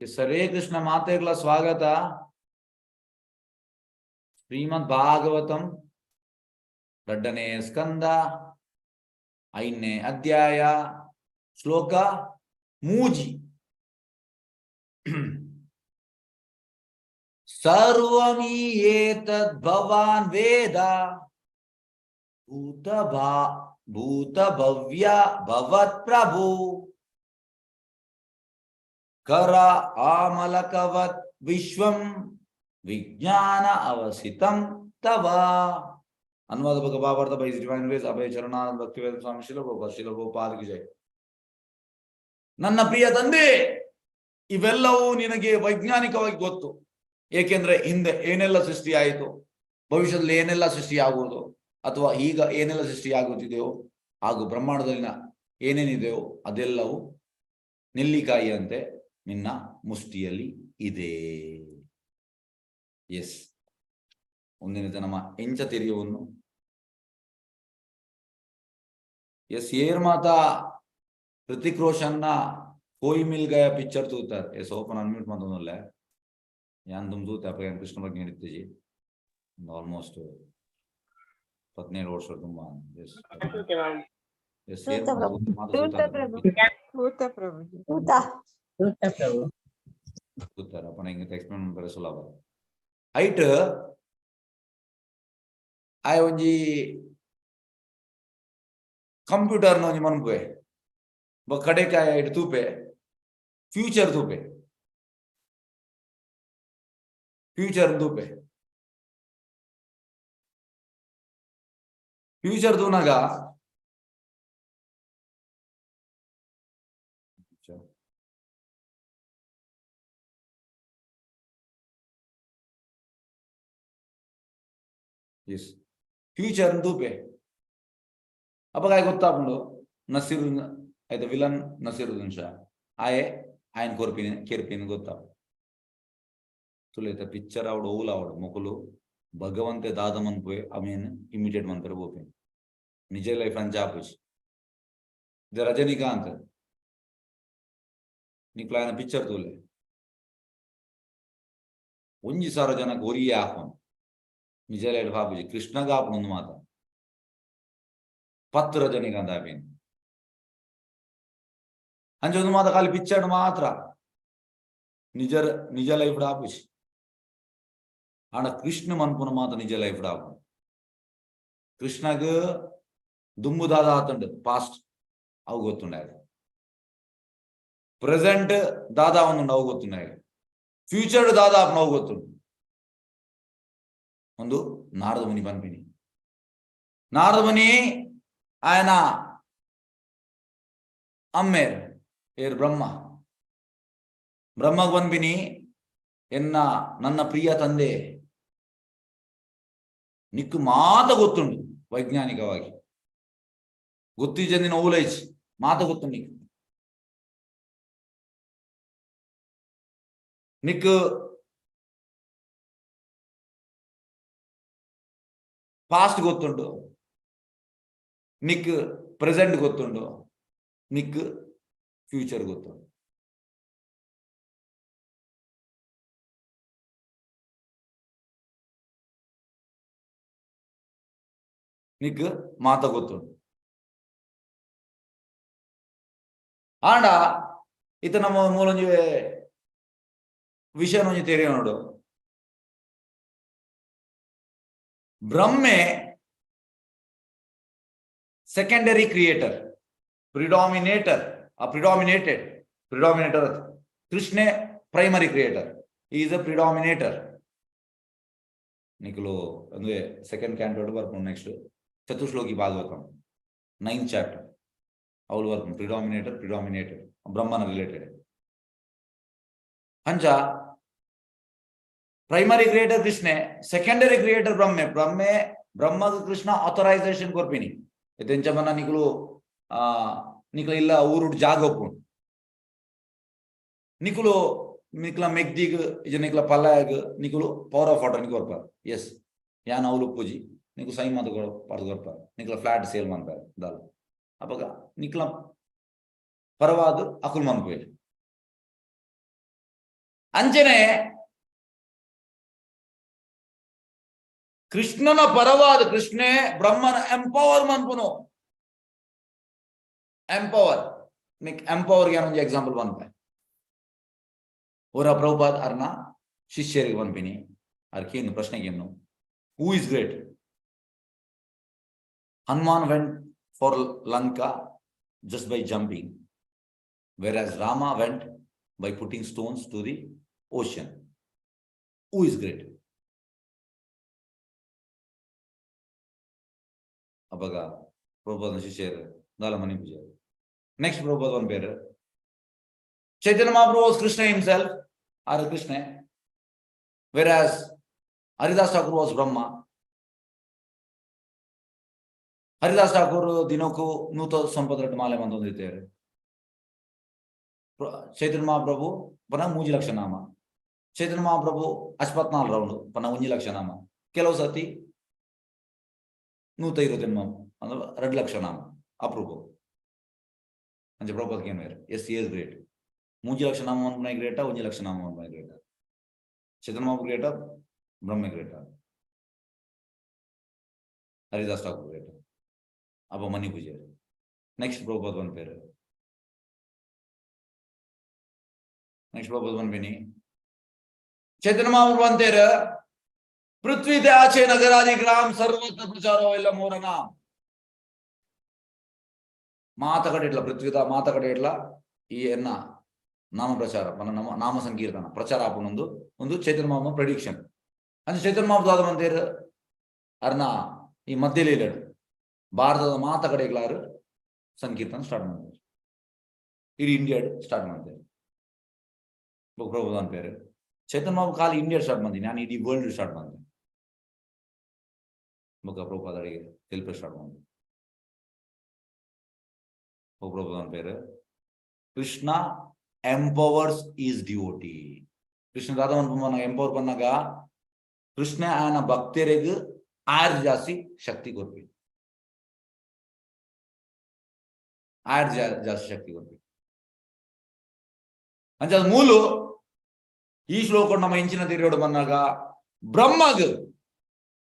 ಹರೇ ಕೃಷ್ಣ ಮಾತೆಗ್ಲ ಸ್ವಾಗತ. ಶ್ರೀಮದ್ ಭಾಗವತಂ ರಡ್ಡನೇ ಸ್ಕಂದ ಐದನೇ ಅಧ್ಯಾಯ ಶ್ಲೋಕ ಮೂಜಿ. ಸರ್ವಮೀಯೇತದ್ ಭವಾನ್ ವೇದ ಭೂತ ಭಾ ಭೂತ ಭವ್ಯ ಭವತ್ ಪ್ರಭು ಕರ ಆಮಲಕವತ್ ವಿಶ್ವಂ ವಿಜ್ಞಾನ ಅವಸಿತಂ ತವ. ಅನುವಾದ ಬಗ ಬಾಬಾರ್ದ ಬೈ ಡಿವೈನ್ ವೇಸ್ ಅಭಯ ಚರಣಾನಂದ ಭಕ್ತಿವೇದ ಸ್ವಾಮಿ ಶಿಲ ಪ್ರಭುಪಾದ, ಶಿಲ ಪ್ರಭುಪಾದ ಕಿ ಜೈ. ನನ್ನ ಪ್ರಿಯ ತಂದೆ, ಇವೆಲ್ಲವೂ ನಿನಗೆ ವೈಜ್ಞಾನಿಕವಾಗಿ ಗೊತ್ತು. ಏಕೆಂದ್ರೆ ಹಿಂದೆ ಏನೆಲ್ಲ ಸೃಷ್ಟಿಯಾಯಿತು, ಭವಿಷ್ಯದಲ್ಲಿ ಏನೆಲ್ಲ ಸೃಷ್ಟಿಯಾಗುವುದು, ಅಥವಾ ಈಗ ಏನೆಲ್ಲ ಸೃಷ್ಟಿಯಾಗುತ್ತಿದೆಯೋ ಹಾಗೂ ಬ್ರಹ್ಮಾಂಡದಲ್ಲಿನ ಏನೇನಿದೆಯೋ ಅದೆಲ್ಲವೂ ನೆಲ್ಲಿಕಾಯಿಯಂತೆ ನಿನ್ನ ಮುಷ್ಟಿಯಲ್ಲಿ ಇದೆ. ಎಸ್, ಒಂದಿನ ನಮ್ಮ ಎಂಚ ತೆರಿಯವನ್ನು ಎಸ್ ಏರ್ ಮಾತಾ ಹೃತಿಕ್ ರೋಷನ್ನ ಕೋಯಿ ಮಿಲ್ ಗಯಾ ಪಿಕ್ಚರ್ ತೂತಾರ್. ಎಸ್, ಓಪನ್ ಅನ್ಮ್ಯೂಟ್ ಮಂತೊಂದುಲ್ಲೆ. ಯಾನ್ ದುಂಬು ತೂತೆ. ಅಪಗ ಯಾನ್ ಕೃಷ್ಣ ಬಗ್ಗೆ ಇತ್ತಿಜಿ. ಆಲ್ಮೋಸ್ಟ್ 17 ವರ್ಷ ತುಂಬ. ಎಸ್ ಎಸ್, ಏರ್ ತೂತ ಪ್ರಭು. ಮಾತ ತೂತ ತೂತಾರ್. ಪ್ರಭು. ತೂತ ಪ್ರಭುಜಿ. ತೂತ. ತೂತ ಪ್ರಭು. ತೂತಾರ ಅಪನ ಹಿಂಗ ಎಕ್ಸ್ಪ್ಲೇನ್ ಮನ್ಪೆರೆ ಸುಲಭ. ಐಟ್ ಆಯೆ ಒಂಜಿ ಕಂಪ್ಯೂಟರ್ನ ಒಂಜಿ ಮನ್ಪುವೆ. ಬೊಕ್ಕ ಕಡೆಕ್ ಆಯೆ ಐಟ್ ತೂಪೆ, ಫ್ಯೂಚರ್ ತೂಪೆ, ಫ್ಯೂಚರ್ ತೂಪೆ. ಫ್ಯೂಚರ್ ತೂನಗ ಎಸ್, ಫ್ಯೂಚರ್ ತೂಪೆ. ಅಪಗ ಆಯೆ ಗೊತ್ತಾಪುಂಡು, ನಸೀರ್ ಐತ ವಿಲನ್ ನಸೀರುದ್ದೀನ್ ಶಾ ಆಯೆ ಆಯನ್ ಕೊರ್ಪಿನಿ ಕೆರ್ಪಿನಿ ಗೊತ್ತಾಪುಂಡು. ತುಲೆತ ಪಿಕ್ಚರ್ ಆವಡ್ ಓಲ್ ಆವಡ್ ಮೊಕುಲು ಭಗವಂತೆ ದಾದ ಮನ್ಪುವೆ ಅವೇನ್ ಇಮಿಟೇಟ್ ಮನ್ಪೆರೆ ಪೋಪೆನ್. ನಿಜ ಲೈಫ್ ಅಂಚ ಆಪುಜಿ. ಇದು ರಜನಿಕಾಂತ್, ನಿಕ್ಲ ಆಯನ ಪಿಕ್ಚರ್ ತೂಲೆ, ಒಂಜಿ ಸಾವಿರ ಜನಕ್ಕೆ ಒರಿಯೇ ಆಪುಂಡು. ನಿಜ ಲೈಫ್ ಆಪುಜಿ. ಕೃಷ್ಣಗ ಆಪುಂಡು ಮಾತ ಪತ್ತು ರಜನಿಕಾಂತ್ ಆಪಿನ್ ಅಂಚ ಒಂದು ಮಾತ ಖಾಲಿ ಪಿಕ್ಚರ್ ಮಾತ್ರ, ನಿಜ ನಿಜ ಲೈಫ್ ಆಪುಜಿ. ಆಂಡ ಕೃಷ್ಣ ಮನ್ಪುನ ಮಾತ ನಿಜ ಲೈಫ್ ಆಪುಂಡು. ಕೃಷ್ಣಗ್ ದುಂಬು ದಾದ ಆತುಂಡು ಪಾಸ್ಟ್ ಅವು ಗೊತ್ತುಂಡು, ಪ್ರೆಸೆಂಟ್ ದಾದಾ ಒಂದುಂಡು ಅವು ಗೊತ್ತುಂಡು, ಫ್ಯೂಚರ್ ದಾದಾ ಆಪುಂಡು ಅವು ಗೊತ್ತುಂಡು. ಒಂದು ನಾರದ ಮುನಿ ಪನ್ಪಿನಿ. ನಾರದ ಮುನಿ ಆಯನ ಅಮ್ಮೇರ್ ಏರ್ ಬ್ರಹ್ಮ. ಬ್ರಹ್ಮಗ್ ಪನ್ಪಿನಿ, ಎನ್ನ ನನ್ನ ಪ್ರಿಯ ತಂದೆ, ನಿಕ್ಕು ಮಾತ ಗೊತ್ತುಂಡು, ವೈಜ್ಞಾನಿಕವಾಗಿ ಗೊತ್ತಿಜಂದಿನ ಓಲೈಜ್ ಮಾತ ಗೊತ್ತುಂಡು ನಿಕ್ಕು. ನಿಕ್ಕು ಪಾಸ್ಟ್ ಗೊತ್ತುಂಡು, ನಿಕ್ಕು ಪ್ರೆಸೆಂಟ್ ಗೊತ್ತುಂಡು, ನಿಕ್ಕು ಫ್ಯೂಚರ್ ಗೊತ್ತುಂಡು. ನಿಕ್ಕು ಮಾತ ಗೊತ್ತುಂಡು. ಆಂಡ ಇತ್ತ ನಮ್ಮ ಮೂಲೊಂಜಿ ವಿಷಯ ಒಂಜಿ ತೆರಿಯ ನೋಡು. ಬ್ರಹ್ಮೆ ಸೆಕೆಂಡರಿ ಕ್ರಿಯೇಟರ್, ಪ್ರಿಡಾಮಿನೇಟರ್, ಆ ಪ್ರಿಡಾಮಿನೇಟೆಡ್, ಪ್ರಿಡಾಮಿನೇಟರ್. ಕೃಷ್ಣೆ primary creator, is a predominator. ನಿಕುಲು ಅಂದ್ರೆ ಸೆಕೆಂಡ್ ಕ್ಯಾಂಟೋ ಬರ್ಪುಂಡು next Chatushloki Bhagavatam ninth chapter ಅವಳು ಬರ್ಪುಂಡು ಪ್ರಿಡಾಮಿನೇಟರ್, ಪ್ರಿಡಾಮಿನೇಟೆಡ್, ಬ್ರಹ್ಮನ ರಿಲೇಟೆಡ್. ಅಂಚ ಪ್ರೈಮರಿ ಕ್ರಿಯೇಟರ್ ಕೃಷ್ಣೆ, ಸೆಕೆಂಡರಿ ಕ್ರಿಯೇಟರ್ ಬ್ರಹ್ಮೆ. ಬ್ರಹ್ಮೆ ಬ್ರಹ್ಮಗ್ ಕೃಷ್ಣ ಆಥರೈಸೇಷನ್ ಕೊರ್ಪಿನಿ. ಎಂಚ ಪನ್ನ ನಿಕುಲು ಆ ನಿಕುಲು ಇಲ್ಲ ಊರುಡ್ ಜಾಗ ಉಪ್ಪುಂಡು, ನಿಕುಲು ನಿಕ್ಲ ಮೆಗ್ದಿಗ್ ಇಜ ನಿಕ್ಲ ಪಲ್ಲಾಯಗ್ ನಿಕುಲು ಪವರ್ ಆಫ್ ಅಟರ್ನಿ ಕೊರ್ಪಾರ್. ಎಸ್, ಯಾನ್ ಅವ್ಲು ಉಪ್ಪುಜಿ, ನಿಕು ಸೈನ್ ಮಾತ ಪರ್ದು ಕೊರ್ಪಾರ್, ನಿಕ್ಲ ಫ್ಲಾಟ್ ಸೇಲ್ ಮನ್ಪಾರ್ ದಾಲ. ಅಪಗ ನಿಕ್ಲ ಪರವಾದ್ ಅಕುಲ್ ಮನ್ಪುವೆರ್. ಅಂಚನೆ ಕೃಷ್ಣನ ಪರವಾದ ಕೃಷ್ಣೆ ಬ್ರಹ್ಮನ ಎಂಪವರ್ ಮನ್ಪುನು. ಎಂಪವರ್ ನಿಕ್ ಎಂಪವರ್ ಒಂಜಿ ಎಕ್ಸಾಂಪಲ್ ಪನ್ಪೆ. ಓರ ಪ್ರಭುಪಾದ್ ಅರ್ನ ಶಿಷ್ಯರಿಗೆ ಪನ್ಪಿನಿ, ಅರ್ ಕೇನು ಪ್ರಶ್ನೆಗೇನು, who is great? Hanuman went for Lanka just by jumping, whereas Rama went by putting stones to the ocean. Who is great? ಅಪಗ ಪ್ರಭುಪಾದನ ಶಿಷ್ಯರು ದಾಲ ಮನಿ ಪೂಜೆ. Next Prabhupada one pair, Chaitanya Mahaprabhu was Krishna himself, or Krishna, whereas Haridas Thakur was Brahma. Haridas Thakur ದಿನಕ್ಕೂ ನೂತ ಸಂಪದ ಮಾಲೆ ಮಂತೊಂದಿತ್ತೇರು. ಚೈತನ್ಯ ಮಹಾಪ್ರಭು ಪುನಃ ಮೂಜಿ ಲಕ್ಷ ನಾಮ. ಚೈತನ್ಯ ಮಹಾಪ್ರಭು ಅಶ್ವತ್ನಾಲ್ ರೌಂಡ್ ಪುನಃ ಒಂಜಿ ಲಕ್ಷ ನಾಮ. ಕೆಲವು ಸತಿ ನೂತ ಇರುವತ್ತೆನ್ಮ ಅಂದ್ರೆ 2 ಲಕ್ಷ ನಾಮ ಅಪ್ರೂಪ. ಅಂಚೆ ಪ್ರಭುಪಾದ ಏನು, ಎಸ್ is great. 3 lakh ನಾಮ ಮನ್ಪುನ ಗ್ರೇಟ, 1 ಲಕ್ಷ ನಾಮ ಮನ್ಪುನ ಗ್ರೇಟ? ಚೈತನ್ಯ ಮಹಾಪ್ರಭು ಗ್ರೇಟ, ಬ್ರಹ್ಮ ಗ್ರೇಟ, ಹರಿದಾಸ್ ಠಾಕೂರ್ ಗ್ರೇಟ? ಅಪ್ಪ ಮನಿ ಪೂಜೆ. ನೆಕ್ಸ್ಟ್ ಪ್ರಭುಪಾದ ಪನ್ಪೇರು. ನೆಕ್ಸ್ಟ್ ಪ್ರಭುಪಾದ ಪನ್ಪಿನಿ, ಚೈತನ್ಯ ಮಹಾಪ್ರಭು ಅಂತೇರು, ಪೃಥ್ವಿ ಆಚೆ ನಗರಾದಿ ಗ್ರಾಮ ಸರ್ವತ್ರ ಪ್ರಚಾರ ಇಲ್ಲ ಮೋರ ನಾಮ. ಮಾತ ಕಡೆ ಇಡ್ಲ, ಪೃಥ್ವಿದ ಮಾತ ಕಡೆ ಇಡ್ಲ ಈ ಎನ್ನ ನಾಮ ಪ್ರಚಾರ, మన ನಾಮ ನಾಮ ಸಂಕೀರ್ತನ ಪ್ರಚಾರ ಆಪುನೊಂದು ಒಂದು ಚೈತನ್ಯ ಮಹಾಪ್ರಭು ಪ್ರೆಡಿಕ್ಷನ್. ಅಂದ್ರೆ ಚೈತನ್ಯ ಮಹಾಪ್ರಭು ದಾದ ಮಂತೇರು, ಅರ್ನ ಈ ಮಧ್ಯಲೀಲೆಡು ಭಾರತದ ಮಾತ ಕಡೆಗ್ಲಾರು ಸಂಕೀರ್ತನ ಸ್ಟಾರ್ಟ್ ಮಾಡ್ತಾರೆ, ಇಡೀ ಇಂಡಿಯಾ ಸ್ಟಾರ್ಟ್ ಮಾಡ್ತಾರೆ. ಪ್ರಭುದಾನ್ ಪೇರು, ಚೈತನ್ಯ ಮಹಾಪ್ರಭು ಖಾಲಿ ಇಂಡಿಯಾ ಸ್ಟಾರ್ಟ್ ಮಾಡ್ತೀನಿ, ನಾನು ಇಡೀ ವರ್ಲ್ಡ್ ಸ್ಟಾರ್ಟ್ ಮಾಡ್ತೀನಿ. ಬೊಕ್ಕ ಪ್ರಭುಪಾದ ಅಡಿಗೆ ತೆಲ್ಪೆ ಸ್ಟಾರ್ಟ್ ಮಾಡ್ದೆ. ಪ್ರಭುಪಾದ ಪೇರು, Krishna empowers is devotee. Krishna ದಾದ ಎಂಪವರ್ ಪನ್ನಾಗ ಕೃಷ್ಣ ಆಯನ ಭಕ್ತರಿಗೆ ಆರ್ ಜಾಸ್ತಿ ಶಕ್ತಿ ಕೊರ್ಪಿ, ಆರ್ ಜಾಸ್ತಿ ಶಕ್ತಿ ಕೊರ್ಪಿ. ಅಂಚ ಮೂಲು ಈ ಶ್ಲೋಕ ನಮ್ಮ ಇಂಚಿನ ತಿರಿಯೋಡು ಬಂದಾಗ ಬ್ರಹ್ಮಗ್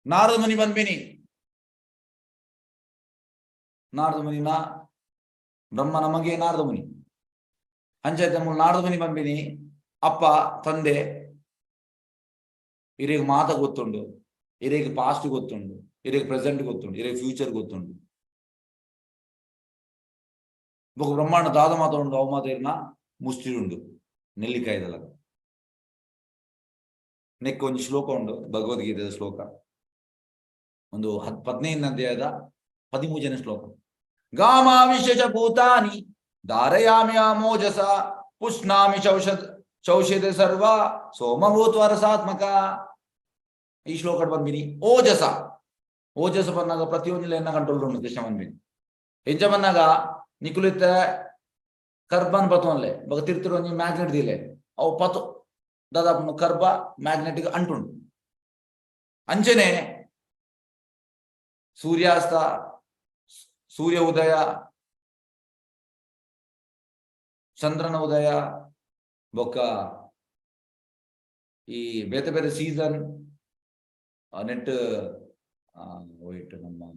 ನಾರದ ಮುನಿ ಬಂದ್ಬಿನಿ. ನಾರದ ಮುನಿನ ಬ್ರಹ್ಮ ನಮಗೆ ನಾರದ ಮುನಿ. ಅಂಚೈತೆ ಮೂಲ ನಾರದ ಮುನಿ ಬಂದ್ಬಿನಿ, ಅಪ್ಪ ತಂದೆ ಇರಿಗೆ ಮಾತ ಗೊತ್ತುಂಡು, ಇರಿಗೆ ಪಾಸ್ಟ್ ಗೊತ್ತುಂಡು, ಇರಿಗೆ ಪ್ರೆಸೆಂಟ್ ಗೊತ್ತುಂಡು, ಇರಿಗೆ ಫ್ಯೂಚರ್ ಗೊತ್ತುಂಡು. ಬೊಕ ಬ್ರಹ್ಮಾಂಡ ದಾದ ಮಾತ ಉಂಡು, ಅವು ಮಾತ ಇರ್ನ ಮುಷ್ಟಿ ಉಂಡು ನೆಲ್ಲಿಕಾಯ್ದಲ್ಲ. ನೆಕ್ ಒಂಜಿ ಶ್ಲೋಕ ಉಂಡು, ಭಗವದ್ಗೀತೆದ ಶ್ಲೋಕ, ಒಂದು 15 ಅಧ್ಯಾಯದ 13ನೇ ಶ್ಲೋಕ. ಗಾಮಾವಿಶೇಷ ಭೂತಾನಿ ಧಾರಯಾಮಿ ಮೋಜಸ ಪುಷ್ಣಾಮಿ ಚೌಷಧ ಚೌಷಧ ಸರ್ವ ಸೋಮಭೂತ್ವ ರಸಾತ್ಮಕ. ಈ ಶ್ಲೋಕ ಬಂದ್ಬಿನಿ ಓಜಸ. ಓಜಸ ಬಂದಾಗ ಪ್ರತಿಯೊಂದು ಎನ್ನ ಕಂಟ್ರೋಲ್ ಉಂಡು ಕೃಷ್ಣ ಬಂದ್ಬಿನಿ. ಎಂಚ ಬಂದಾಗ ನಿಕುಲಿತ ಕರ್ಬನ್ ಪತೋನ್ಲೆ ಬೊಕ ತಿರ್ತಿರು ಒಂಜಿ ಮ್ಯಾಗ್ನೆಟ್ ದಿಲೆ, ಅವು ಪತು ದಾದಾಪುಂಡು ಕರ್ಬ ಮ್ಯಾಗ್ನೆಟಿಕ್ ಅಂಟುಂಡು. ಅಂಚನೆ ಸೂರ್ಯಾಸ್ತ, ಸೂರ್ಯ ಉದಯ, ಚಂದ್ರನ ಉದಯ, ಬೊಕ್ಕ ಈ ಬೇತೆ ಬೇತೆ ಸೀಸನ್ ನೆಟ್ ಒಯ್ಟ್ ನಮ್ಮ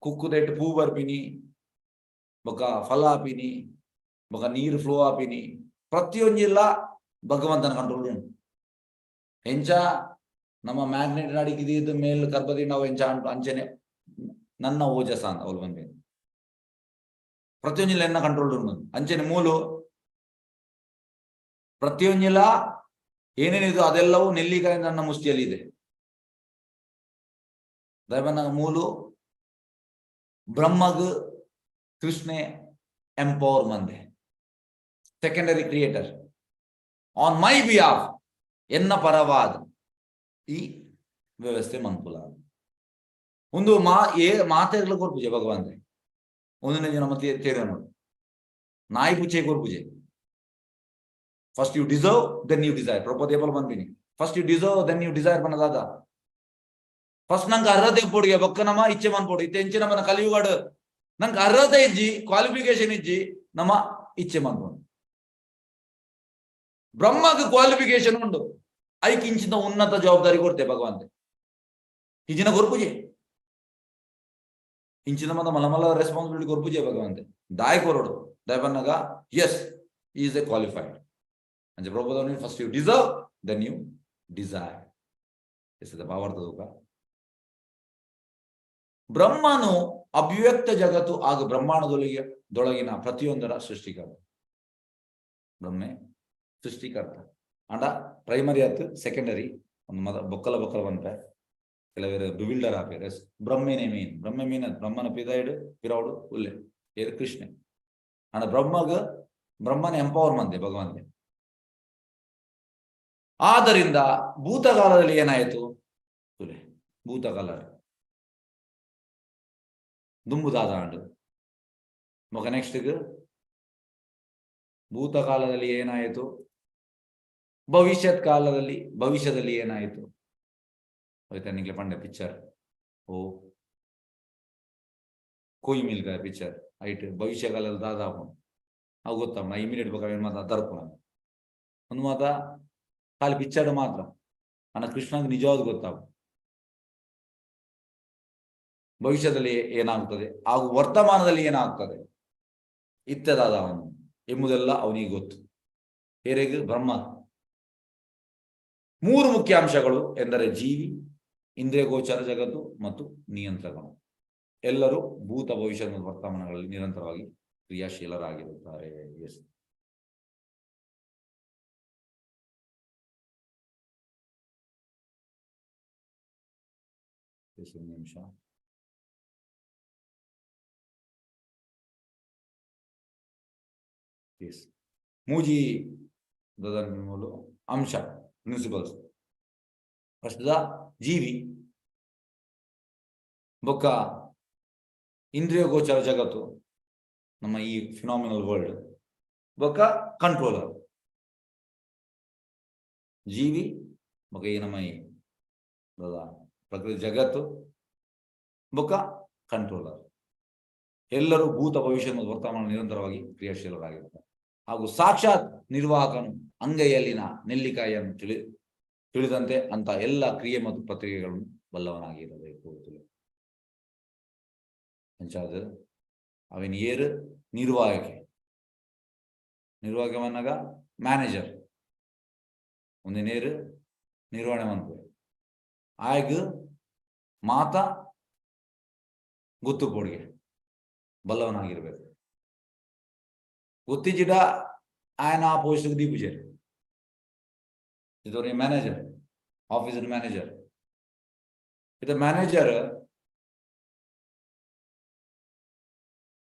ಕುಕ್ಕುದೆಟ್ ಪೂ ಬರ್ಪಿನಿ, ಬೊಕ ಫಲ ಆಪಿನಿ, ಬೊಕ ನೀರು ಫ್ಲೋ ಆಪಿನಿ, ಪ್ರತಿಯೊಂಜಿಲ್ಲ ಭಗವಂತನ ಕಂಟ್ರೋಲ್ ಉಂಟು. ಎಂಚ ನಮ್ಮ ಮ್ಯಾಗ್ನೆಟ್ ಅಡಿಗಿದ್ದು ಮೇಲ್ ಕರ್ಬದಿ ನಾವು ಎಂಚ ಅಂಟು ಅಂಚನೆ ನನ್ನ ಓಜಸ ಅಂತ ಅವಳು ಬಂದೆ ಪ್ರತಿಯೊಂಜಿಲ್ಲ ಎನ್ನ ಕಂಟ್ರೋಲ್ ಉಂಟು. ಅಂಚನೆ ಮೂಲು ಪ್ರತಿಯೊಂಜಿಲ್ಲ ಏನೇನಿದು ಅದೆಲ್ಲವೂ ನೆಲ್ಲಿಕಾಯಿ ನನ್ನ ಮುಷ್ಟಿಯಲ್ಲಿ ಇದೆ. ದಯಬನ್ನ ಮೂಲು ಬ್ರಹ್ಮಗ್ ಕೃಷ್ಣೆ ಎಂಪವರ್ ಮಂದೆ, secondary creator on my behalf, ಎನ್ನ ಪರವಾದ ಈ ವ್ಯವಸ್ಥೆ ಮನ್ಪುಲ. ಒಂದು ಮಾ ಏ ಮಾತೆರ್ಲ ಕೊರ್ಪುಜೆ ಭಗವಂತೆ. ಒಂದನೇ ನಮ್ಮ ತೇರ ನೋಡು, ನಾಯಿ ಪುಚ್ಚೆ ಕೊರ್ಪುಜೆ. First you deserve, then you desire. Prabhupada ಏಪಲ್ ಬಂದಿನಿ, first you deserve, then you desire ಬನ್ನದಾದ. ಫಸ್ಟ್ ನಂಗೆ ಅರ್ಹತೆ ಪೊಡಿಗೆ ಬೊಕ್ಕ ನಮ್ಮ ಇಚ್ಛೆ ಮನ್ಪೊಡು. ಇತ್ತೆ ಎಂಚಿನ ಮನ ಕಲಿಯುಗಾಡು ನಂಗೆ ಅರ್ಹತೆ ಇಜ್ಜಿ, ಕ್ವಾಲಿಫಿಕೇಶನ್ ಇಜ್ಜಿ, ನಮ್ಮ ಇಚ್ಛೆ ಮನ್ಪೊಡು. ಬ್ರಹ್ಮಗ್ ಕ್ವಾಲಿಫಿಕೇಶನ್ ಉಂಡು. ಐಕ್ ಇಂಚಿನ ಉನ್ನತ ಜವಾಬ್ದಾರಿ ಕೊಡ್ತೆ ಭಗವಂತೆ. ಇಜಿನ ಕೊರ್ಪುಜೆ, ಇಂಚಿನ ಮದ ಮಲ ಮಲ ರೆಸ್ಪಾನ್ಸಿಬಿಲಿಟಿ ಕೊರ್ಪುಜೆ ಭಗವಂತೆ. ದಾಯ ಕೊರಡು ದಾಯ ಬನ್ನಗ ಎಸ್ is A qualified ಅಂಚೆ ಪ್ರಭುದವನಿ. First you deserve, then you desire. S ಭಾವಾರ್ಥ ತೂಕ. ಬ್ರಹ್ಮನು ಅವ್ಯಕ್ತ ಜಗತ್ತು ಹಾಗೂ ಬ್ರಹ್ಮಾಂಡದೊಳಗೆ ದೊಳಗಿನ ಪ್ರತಿಯೊಂದರ ಸೃಷ್ಟಿಕರ್ತ. ಬ್ರಹ್ಮೆ ಸೃಷ್ಟಿಕರ್ತ ಅಂಡ ಪ್ರೈಮರಿ ಆತ್ ಸೆಕೆಂಡರಿ ಒಂದು ಮದ ಬೊಕ್ಕಲ ಬೊಕ್ಕಲ ಬಂತೆ. ಕೆಲವರು ಬಿವಿಲ್ಡರ್ ಆಪೇರ್. ಎಸ್, ಬ್ರಹ್ಮೇನೆ ಮೀನ್, ಬ್ರಹ್ಮ ಮೀನ್. ಬ್ರಹ್ಮನ ಪಿದಾಯ್ಡು ಪಿರೌಡು ಉಲ್ಲೆ ಏರ್? ಕೃಷ್ಣೆ. ಅಂಡ ಬ್ರಹ್ಮಗ ಬ್ರಹ್ಮನ ಎಂಪವರ್ ಮಂದೆ ಭಗವಂತೆ. ಆದ್ದರಿಂದ ಭೂತಕಾಲದಲ್ಲಿ ಏನಾಯಿತು ತುಲೆ. ಭೂತಕಾಲ ದುಂಬುದಾದ ಆಂಡು ಮಗ. ನೆಕ್ಸ್ಟ್, ಭೂತಕಾಲದಲ್ಲಿ ಏನಾಯಿತು? ಭವಿಷ್ಯತ್ ಕಾಲದಲ್ಲಿ, ಭವಿಷ್ಯದಲ್ಲಿ ಏನಾಯಿತು? ಹೋಯ್ತಾ ನಿಂಗೆ ಪಂಡೆ ಪಿಕ್ಚರ್ ಓ ಕೋಯಿ ಮಿಲ್ ಗಯಾ ಪಿಕ್ಚರ್. ಐಟ್ ಭವಿಷ್ಯ ಕಾಲದಲ್ಲಿ ದಾದ ಆಪುಂಡು ಅವು ಗೊತ್ತಾಪುಂಡು. ಇಮಿಡಿಯೇಟ್ ಬೊಕ ಅವೇನ್ ಮಾತ ತರ್ಪುನ ಒಂದು ಮಾತ ಖಾಲಿ ಪಿಕ್ಚರ್ ಮಾತ್ರ. ಅಣ್ಣ, ಕೃಷ್ಣಗ್ ನಿಜವಾದ ಗೊತ್ತಾಪು ಭವಿಷ್ಯದಲ್ಲಿ ಏನಾಗ್ತದೆ ಹಾಗೂ ವರ್ತಮಾನದಲ್ಲಿ ಏನಾಗ್ತದೆ, ಇತ್ಯದಾದ ಅವನು ಎಂಬುದೆಲ್ಲ ಅವನಿಗೆ ಗೊತ್ತು. ಹೇರೆಗೆ? ಬ್ರಹ್ಮ. ಮೂರು ಮುಖ್ಯ ಅಂಶಗಳು ಎಂದರೆ ಜೀವಿ, ಇಂದ್ರಿಯ ಗೋಚರ ಜಗತ್ತು ಮತ್ತು ನಿಯಂತ್ರಕನು. ಎಲ್ಲರೂ ಭೂತ, ಭವಿಷ್ಯ ಮತ್ತು ವರ್ತಮಾನಗಳಲ್ಲಿ ನಿರಂತರವಾಗಿ ಕ್ರಿಯಾಶೀಲರಾಗಿರುತ್ತಾರೆ. ಎಸ್ ಎಸ್, ಒಂದು ನಿಮಿಷ. ಎಸ್, ಮೂಜಿ ಮೂಲು ಅಂಶ, ಪ್ರಿನ್ಸಿಪಲ್ಸ್. ಫಸ್ಟ್ the ಜೀವಿ, ಬೊಕ್ಕ ಇಂದ್ರಿಯ ಗೋಚರ ಜಗತ್ತು, ನಮ್ಮ ಈ ಫಿನಾಮಿನಲ್ ವರ್ಲ್ಡ್, ಬೊಕ್ಕ ಕಂಟ್ರೋಲರ್. ಜೀವಿ ಬೊಕ್ಕ ಈ ನಮ್ಮ ಈ ಪ್ರಕೃತಿ ಜಗತ್ತು ಬೊಕ್ಕ ಕಂಟ್ರೋಲರ್. ಎಲ್ಲರೂ ಭೂತ, ಭವಿಷ್ಯ ಮತ್ತು ವರ್ತಮಾನ ನಿರಂತರವಾಗಿ ಕ್ರಿಯಾಶೀಲರಾಗಿರ್ತಾರೆ. ಹಾಗೂ ಸಾಕ್ಷಾತ್ ನಿರ್ವಾಹಕನು ಅಂಗೈಯಲ್ಲಿನ ನೆಲ್ಲಿಕಾಯಿಯನ್ನು ತಿಳಿದಂತೆ ಅಂತ ಎಲ್ಲ ಕ್ರಿಯೆ ಮತ್ತು ಪ್ರತಿಕ್ರಿಯೆಗಳನ್ನು ಬಲ್ಲವನಾಗಿರಬೇಕು. ಅಂಚಾದ ಅವಿನ ಏರು? ನಿರ್ವಾಹಕೆ. ನಿರ್ವಾಹಕ ಮನ್ನಾಗ ಮ್ಯಾನೇಜರ್. ಒಂದು ನೇರು ನಿರ್ವಹಣೆ ಮನ್ಪುವೆ. ಆಯ್ಗ್ ಮಾತ ಗೊತ್ತು ಪೋಡಿಗೆ ಬಲ್ಲವನಾಗಿರ್ಬೇಕು. ಗೊತ್ತಿಜಿಡ ಆಯನ ಆ ಪೋಸ್ಟ್ ದೀಪುಜೇರ್. ಇದು ಮ್ಯಾನೇಜರ್, ಆಫೀಸ್ ಮ್ಯಾನೇಜರ್. ಇದು ಮ್ಯಾನೇಜರ್,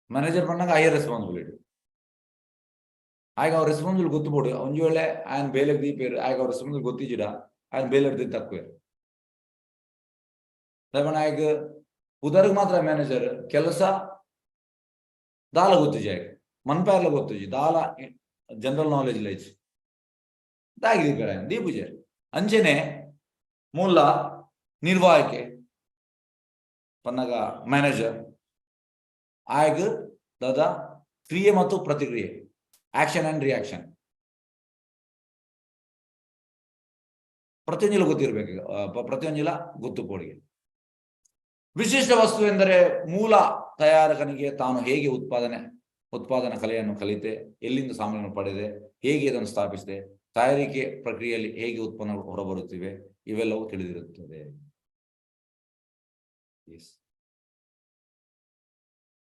ಮ್ಯಾನೇಜರ್ ಪಣ್ಣಾಗ ಹೈಯರ್ ರೆಸ್ಪಾನ್ಸಿಬಿಲಿಟಿ. ಆಯ್ಗ ಅವ್ರ ರೆಸ್ಪಾನ್ಸಿಬಿಲಿಟಿ ಗೊತ್ತು ಬೋಡು. ಒಂಜಿ ವೇಳೆ ಆಯನ್ ಬೇಲೆಗ್ ದೀಪೇರು, ಆಯ್ಗ ಅವ್ರ ರೆಸ್ಪಾನ್ಸಿಬಿಲಿಟಿ ಗೊತ್ತಿಜಿಡ ಆಯನ್ ಬೇಲೆಡ್ ತಕ್ಕುವೇರು. ಆಯ್ಗ ಉದರ್ಗ್ ಮಾತ್ರ ಮ್ಯಾನೇಜರ್, ಕೆಲಸ ದಾಲ ಗೊತ್ತಿಜಿ ಆಯ್ಗ, ಮನ್ಪೇರ್ಲ ಗೊತ್ತಿಜಿ, ದಾಲ ಜನರಲ್ ನಾಲೆಜ್ ಲೈಜ್ ದಾಗಿ ದೀಪೇರ ದೀಪುಜೇರ್. ಅಂಚನೆ ಮೂಲ ನಿರ್ವಾಹಕೆ ಪನ್ನಗ ಮ್ಯಾನೇಜರ್ ಆಯ್ಗ್ ದಾದ ಕ್ರಿಯೆ ಮತ್ತು ಪ್ರತಿಕ್ರಿಯೆ, ಆಕ್ಷನ್ ಅಂಡ್ ರಿಯಾಕ್ಷನ್ ಪ್ರತಿಯೊಂದಿಲ ಗೊತ್ತಿರ್ಬೇಕು. ಪ್ರತಿಯೊಂದಿಲ ಗೊತ್ತು ಪೋಡಿಗೆ. ವಿಶಿಷ್ಟ ವಸ್ತು ಎಂದರೆ ಮೂಲ ತಯಾರಕನಿಗೆ ತಾನು ಹೇಗೆ ಉತ್ಪಾದನಾ ಕಲೆಯನ್ನು ಕಲಿತೆ, ಎಲ್ಲಿಂದ ಸಾಮಗ್ರಿಯನ್ನು ಪಡೆದೆ, ಹೇಗೆ ಇದನ್ನು ಸ್ಥಾಪಿಸಿದೆ, ತಯಾರಿಕೆ ಪ್ರಕ್ರಿಯೆಯಲ್ಲಿ ಹೇಗೆ ಉತ್ಪನ್ನಗಳು ಹೊರಬರುತ್ತಿವೆ, ಇವೆಲ್ಲವೂ ತಿಳಿದಿರುತ್ತದೆ. ಎಸ್,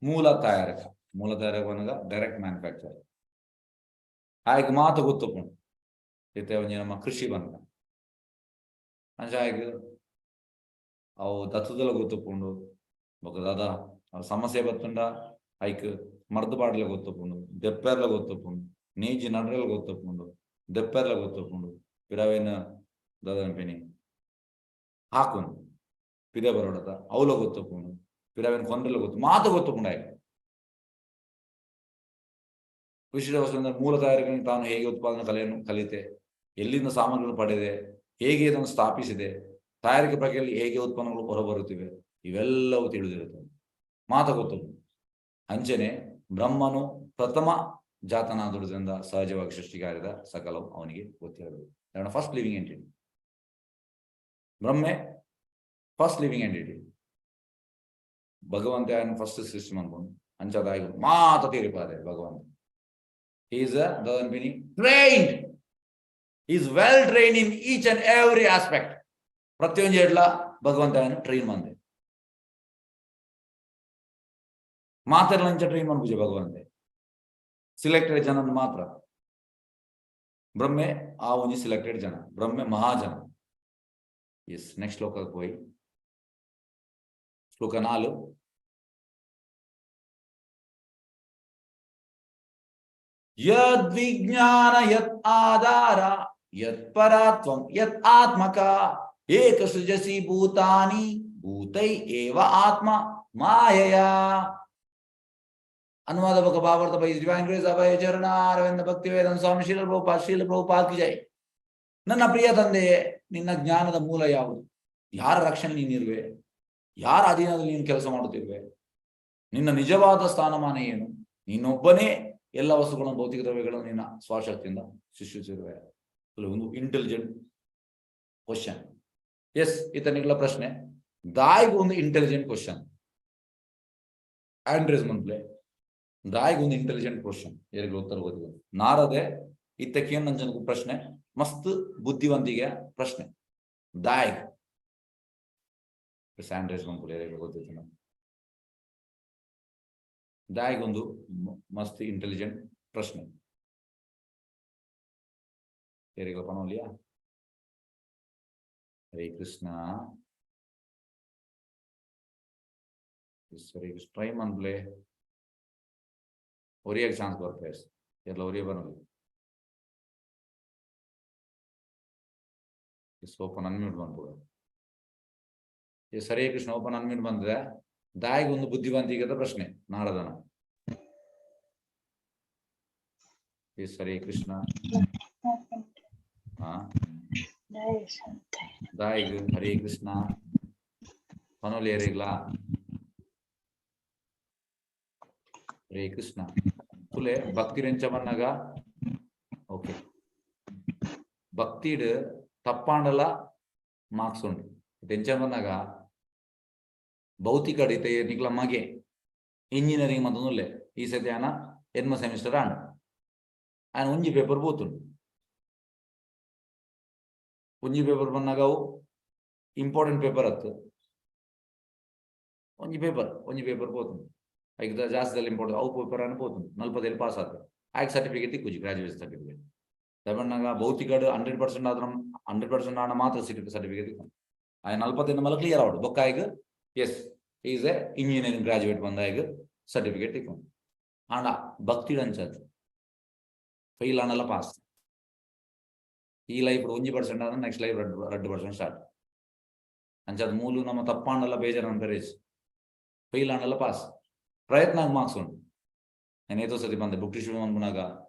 ಮೂಲ ತಯಾರಕ. ಮೂಲ ತಯಾರಕ ಅನ್ನಗ ಡೈರೆಕ್ಟ್ ಮ್ಯಾನುಫ್ಯಾಕ್ಚರ್. ಆಯ್ಕೆ ಮಾತು ಗೊತ್ತುಪುಂಡು. ಇತ್ತೆ ಒಂಜಿ ನಮ್ಮ ಕೃಷಿ ಬಂತ ಅಂಚ ಆಯ್ಕೆ ಅವು ದತ್ತದಲ ಗೊತ್ತುಪುಂಡು. ಬೊಕ ದಾದ ಅವು ಸಮಸ್ಯೆ ಬತ್ತುಂಡ ಐಕ್ ಮರ್ದು ಪಾಡ್ಲೆ ಗೊತ್ತುಪುಂಡು, ದೆಪ್ಪೆರ್ಲ ಗೊತ್ತುಪುಂಡು, ನೇಜಿ ನಡ್ರೆಲ್ ಗೊತ್ತುಪುಂಡು, ದೆಪ್ಪೆರ್ಲ ಗೊತ್ತುಪುಂಡು. ಪಿರವೇನ ದಾದ ಹಾಕುನು ಪಿದೆ ಬರೋಡದ ಅವಲ ಗೊತ್ತುಪುಂಡು, ಪಿರವೇನ ಕೊಂಡ್ರೆಲ ಗೊತ್ತು, ಮಾತು ಗೊತ್ತುಪುಂಡು ಆಯ್ಕೆ. ವಿಶಿಷ್ಟ ವಸ್ತು ಅಂದರೆ ಮೂಲ ತಯಾರಿಕೆಯನ್ನು ತಾನು ಹೇಗೆ ಉತ್ಪಾದನಾ ಕಲೆಯನ್ನು ಕಲಿತೆ, ಎಲ್ಲಿಂದ ಸಾಮಗ್ರಿಗಳನ್ನು ಪಡೆದೆ, ಹೇಗೆ ಇದನ್ನು ಸ್ಥಾಪಿಸಿದೆ, ತಯಾರಿಕೆ ಪ್ರಕ್ರಿಯೆಯಲ್ಲಿ ಹೇಗೆ ಉತ್ಪನ್ನಗಳು ಹೊರಬರುತ್ತಿವೆ, ಇವೆಲ್ಲವೂ ತಿಳಿದಿರುತ್ತದೆ. ಮಾತು ಗೊತ್ತು. ಅಂಚನೆ ಬ್ರಹ್ಮನು ಪ್ರಥಮ ಜಾತನಾದುದರಿಂದ ಸಹಜವಾಗಿ ಸೃಷ್ಟಿಕಾರ್ಯದ ಸಕಲವು ಅವನಿಗೆ ಗೊತ್ತಿರಬೇಕು. ಫಸ್ಟ್ ಲಿವಿಂಗ್ ಎಂಟಿಟಿ ಬ್ರಹ್ಮೆ, ಫಸ್ಟ್ ಲಿವಿಂಗ್ ಎಂಟಿಟಿ. ಭಗವಂತ ಫಸ್ಟ್ ಸೃಷ್ಟಿ ಅನ್ಕೊಂಡು ಅಂಚದಾಗಿ ಮಾತ ತೀರಿಪಾದೆ ಭಗವಂತ. Is ದಾದನ್ಪಿನಿ trained, is well train in each and every aspect. ಪ್ರತಿಯೊಂದು ಎಡ್ಲ ಭಗವಂತ ಟ್ರೈನ್ ಮಂದೆ ಮಾತೆರ್ಲಂಚ ಟ್ರೈನ್ ಮನ್ಪುಜೆ ಭಗವಂತೆ, ಸಿಲೆಕ್ಟೆಡ್ ಜನ ಮಾತ್ರ. ಬ್ರಹ್ಮೆ ಆ ಒಂಜಿ ಸಿಲೆಕ್ಟೆಡ್ ಜನ, ಬ್ರಹ್ಮೆ ಮಹಾಜನ. ಎಸ್, ನೆಕ್ಸ್ಟ್ ಶ್ಲೋಕಕ್ಕೆ ಹೋಯಿ. ಶ್ಲೋಕ 4. ಯದ್ ವಿಜ್ಞಾನ ಯತ್ ಆಧಾರ ಯತ್ ಪರತ್ವಂ ಯತ್ ಆತ್ಮಕ ಏಕ ಸೃಜಸಿ ಭೂತಾನಿ ಭೂತೈ ಏವ ಆತ್ಮ ಮಾಯಯಾ. ಅನುವಾದ ಬಕ ಭಾವಾರ್ಥ ಬೈ ಡಿವೈನ್ ಗ್ರೇಸ್ ಅಭಯ ಚರಣ ಅರವಿಂದ ಭಕ್ತಿ ವೇದನ್ ಸ್ವಾಮಿ ಶೀಲ ಪ್ರಭುಪಾದ, ಶ್ರೀಲ ಪ್ರಭುಪಾದ ಕಿ ಜೈ. ನನ್ನ ಪ್ರಿಯ ತಂದೆಯೇ, ನಿನ್ನ ಜ್ಞಾನದ ಮೂಲ ಯಾವುದು? ಯಾರ ರಕ್ಷಣೆ ನೀನಿರುವೆ? ಯಾರ ಅಧೀನದಲ್ಲಿ ನೀನು ಕೆಲಸ ಮಾಡುತ್ತಿರುವೆ? ನಿನ್ನ ನಿಜವಾದ ಸ್ಥಾನಮಾನ ಏನು? ನೀನೊಬ್ಬನೇ ಎಲ್ಲ ವಸ್ತುಗಳನ್ನು, ಭೌತಿಕ ದ್ರವ್ಯಗಳನ್ನು ನಿನ್ನ ಸ್ವಶಕ್ತಿಯಿಂದ ಸೃಷ್ಟಿಸಿರುವೆ. ಒಂದು ಇಂಟೆಲಿಜೆಂಟ್ ಕ್ವಶನ್. ಎಸ್, ಈತನಿಗಳ ಪ್ರಶ್ನೆ ದಾಯಿಗೆ ಒಂದು ಇಂಟೆಲಿಜೆಂಟ್ ಕ್ವಶನ್. ಆಂಡ್ರೇಸ್ ಮನ್ಪ್ಲೆ ದಾಯಿಗೆ ಒಂದು ಇಂಟೆಲಿಜೆಂಟ್ ಕ್ವಶನ್, ಯಾರಿಗೆ ಉತ್ತರ ಗೊತ್ತಿಲ್ಲ. ನಾರದೆ ಇತ್ತ ಕೇಂದ್ರ ಪ್ರಶ್ನೆ ಮಸ್ತ್ ಬುದ್ಧಿವಂತಿಗೆ ಪ್ರಶ್ನೆ ದಾಯಿಗ್. ಸ್ಯಾಂಡ್ರೇಸ್ ಮನ್ಪುಲೆ ಯಾರಿಗೆ ಗೊತ್ತಿತ್ತು. ದಾಯಿಗೊಂದು ಮಸ್ತ್ ಇಂಟೆಲಿಜೆಂಟ್ ಪ್ರಶ್ನೆ ಯಾರಿಗ ಪನೋಲಿಯಾ. ಹರೇ ಕೃಷ್ಣ, ಹರೇ ಕೃಷ್ಣ. ಟ್ರೈ ಮನ್ಪ್ಲೆ, ಒರಿಯಾಗ ಚಾನ್ಸ್ ಬರ್ಪೆ ಎಲ್ಲ ಒರಿಯ ಬರೋದು. ಓಪನ್ ಅನ್ಮ್ಯೂಟ್ ಬಂದ್ಬಿಡು. Yes, Hare Krishna. Open unmute ಬಂದ್ರೆ ದಾಯಿಗೆ ಒಂದು ಬುದ್ಧಿವಂತಿಕೆದ ಪ್ರಶ್ನೆ ನಾರದನ. ಎಸ್, ಹರೇ ಕೃಷ್ಣ. ಹಾ, ದಾಯಿಗ್ ಹರೇ ಕೃಷ್ಣ. ಪನೋಲಿ ಯಾರಿಗ್ಲಾ? ಹರೇ ಕೃಷ್ಣ. ತುಲೆ ಭಕ್ತಿ ರೆಂಚ ಬನ್ನಾಗ ಓಕೆ, ಭಕ್ತಿಡ್ ತಪ್ಪಾಂಡಲ ಮಾರ್ಕ್ಸ್ ಉಂಡು. ಎಂಚ ಬನ್ನಾಗ ಭೌತಿಕ ಇತ್ತೆ ನಿಕ್ಲ ಮಗೆ ಇಂಜಿನಿಯರಿಂಗ್ ಮಂತೊಂದುಲ್ಲೆ. ಈ ಸತಿ ಆನ ಎನ್ಮ ಸೆಮಿಸ್ಟರ್ ಆಂಡ್ ಆಯನ ಒಂಜಿ ಪೇಪರ್ ಪೋತುಂಡು. ಒಂಜಿ ಪೇಪರ್ ಬನ್ನಾಗ ಅವು ಇಂಪಾರ್ಟೆಂಟ್ ಪೇಪರ್ ಅತ್ತು. ಒಂಜಿ ಪೇಪರ್, ಒಂಜಿ ಪೇಪರ್ ಪೋತುಂಡು. ಐಕ್ ಜಾಸ್ತಿ ಇಂಪಾರ್ಟೆಂಟ್ ಅವು ಪೇಪರ್ ಅನ್ನು ಪೋತುಂಡು. ನಲ್ಪದೈದು ಪಾಸ್ ಆತ, ಆಯ್ಕೆ ಸರ್ಟಿಫಿಕೇಟ್ ತಿಕ್ಕುಜಿ, ಗ್ರಾಜುಯೇಷನ್ ಸರ್ಟಿಫಿಕೇಟ್. ಬನ್ನಾಗ ಭೌತಿಕಡ್ 100% ಆದ್ರ, 100% ಆಣ ಮಾತ್ರ ಸರ್ಟಿಫಿಕೇಟ್ ತಿಕ್ಕು. ಆಯ್ ನಲ್ಪತ್ತೈದು ಮಲ್ಲ ಕ್ಲಿಯರ್ ಆವಡು ಬೊಕ್ಕ ಆಯ್ಗ್ yes is a engineering graduate ಬಂದ ಸರ್ಟಿಫಿಕೇಟ್ ತಿಕ್ಕು. ಆಂಡ ಭಕ್ತಿ ಅಂಚತ್ ಫೈಲ್ ಆನಲ್ಲ ಪಾಸ್. ಈ ಲೈಫ್ ಒಂಜಿ ಪರ್ಸೆಂಟ್ ಆದ್ರೆ ನೆಕ್ಸ್ಟ್ ಲೈಫ್ ರಡ್ಡು ಪರ್ಸೆಂಟ್ ಸ್ಟಾರ್ಟ್. ಅಂಚಾದ ಮೂಲು ನಮ್ಮ ತಪ್ಪಾಂಡಲ್ಲ ಬೇಜಾರು ಅನ್ಪರೇಜ್, ಫೈಲ್ ಆಂಡಲ್ಲ ಪಾಸ್. ಪ್ರಯತ್ನ ಮಾರ್ಕ್ಸ್ ಉಂಟು. ನಾನು ಏತೋ ಸತಿ ಬಂದೆ ಬುಕ್ ಇಶ್ಯೂ ಅನ್ಕುನಾಗ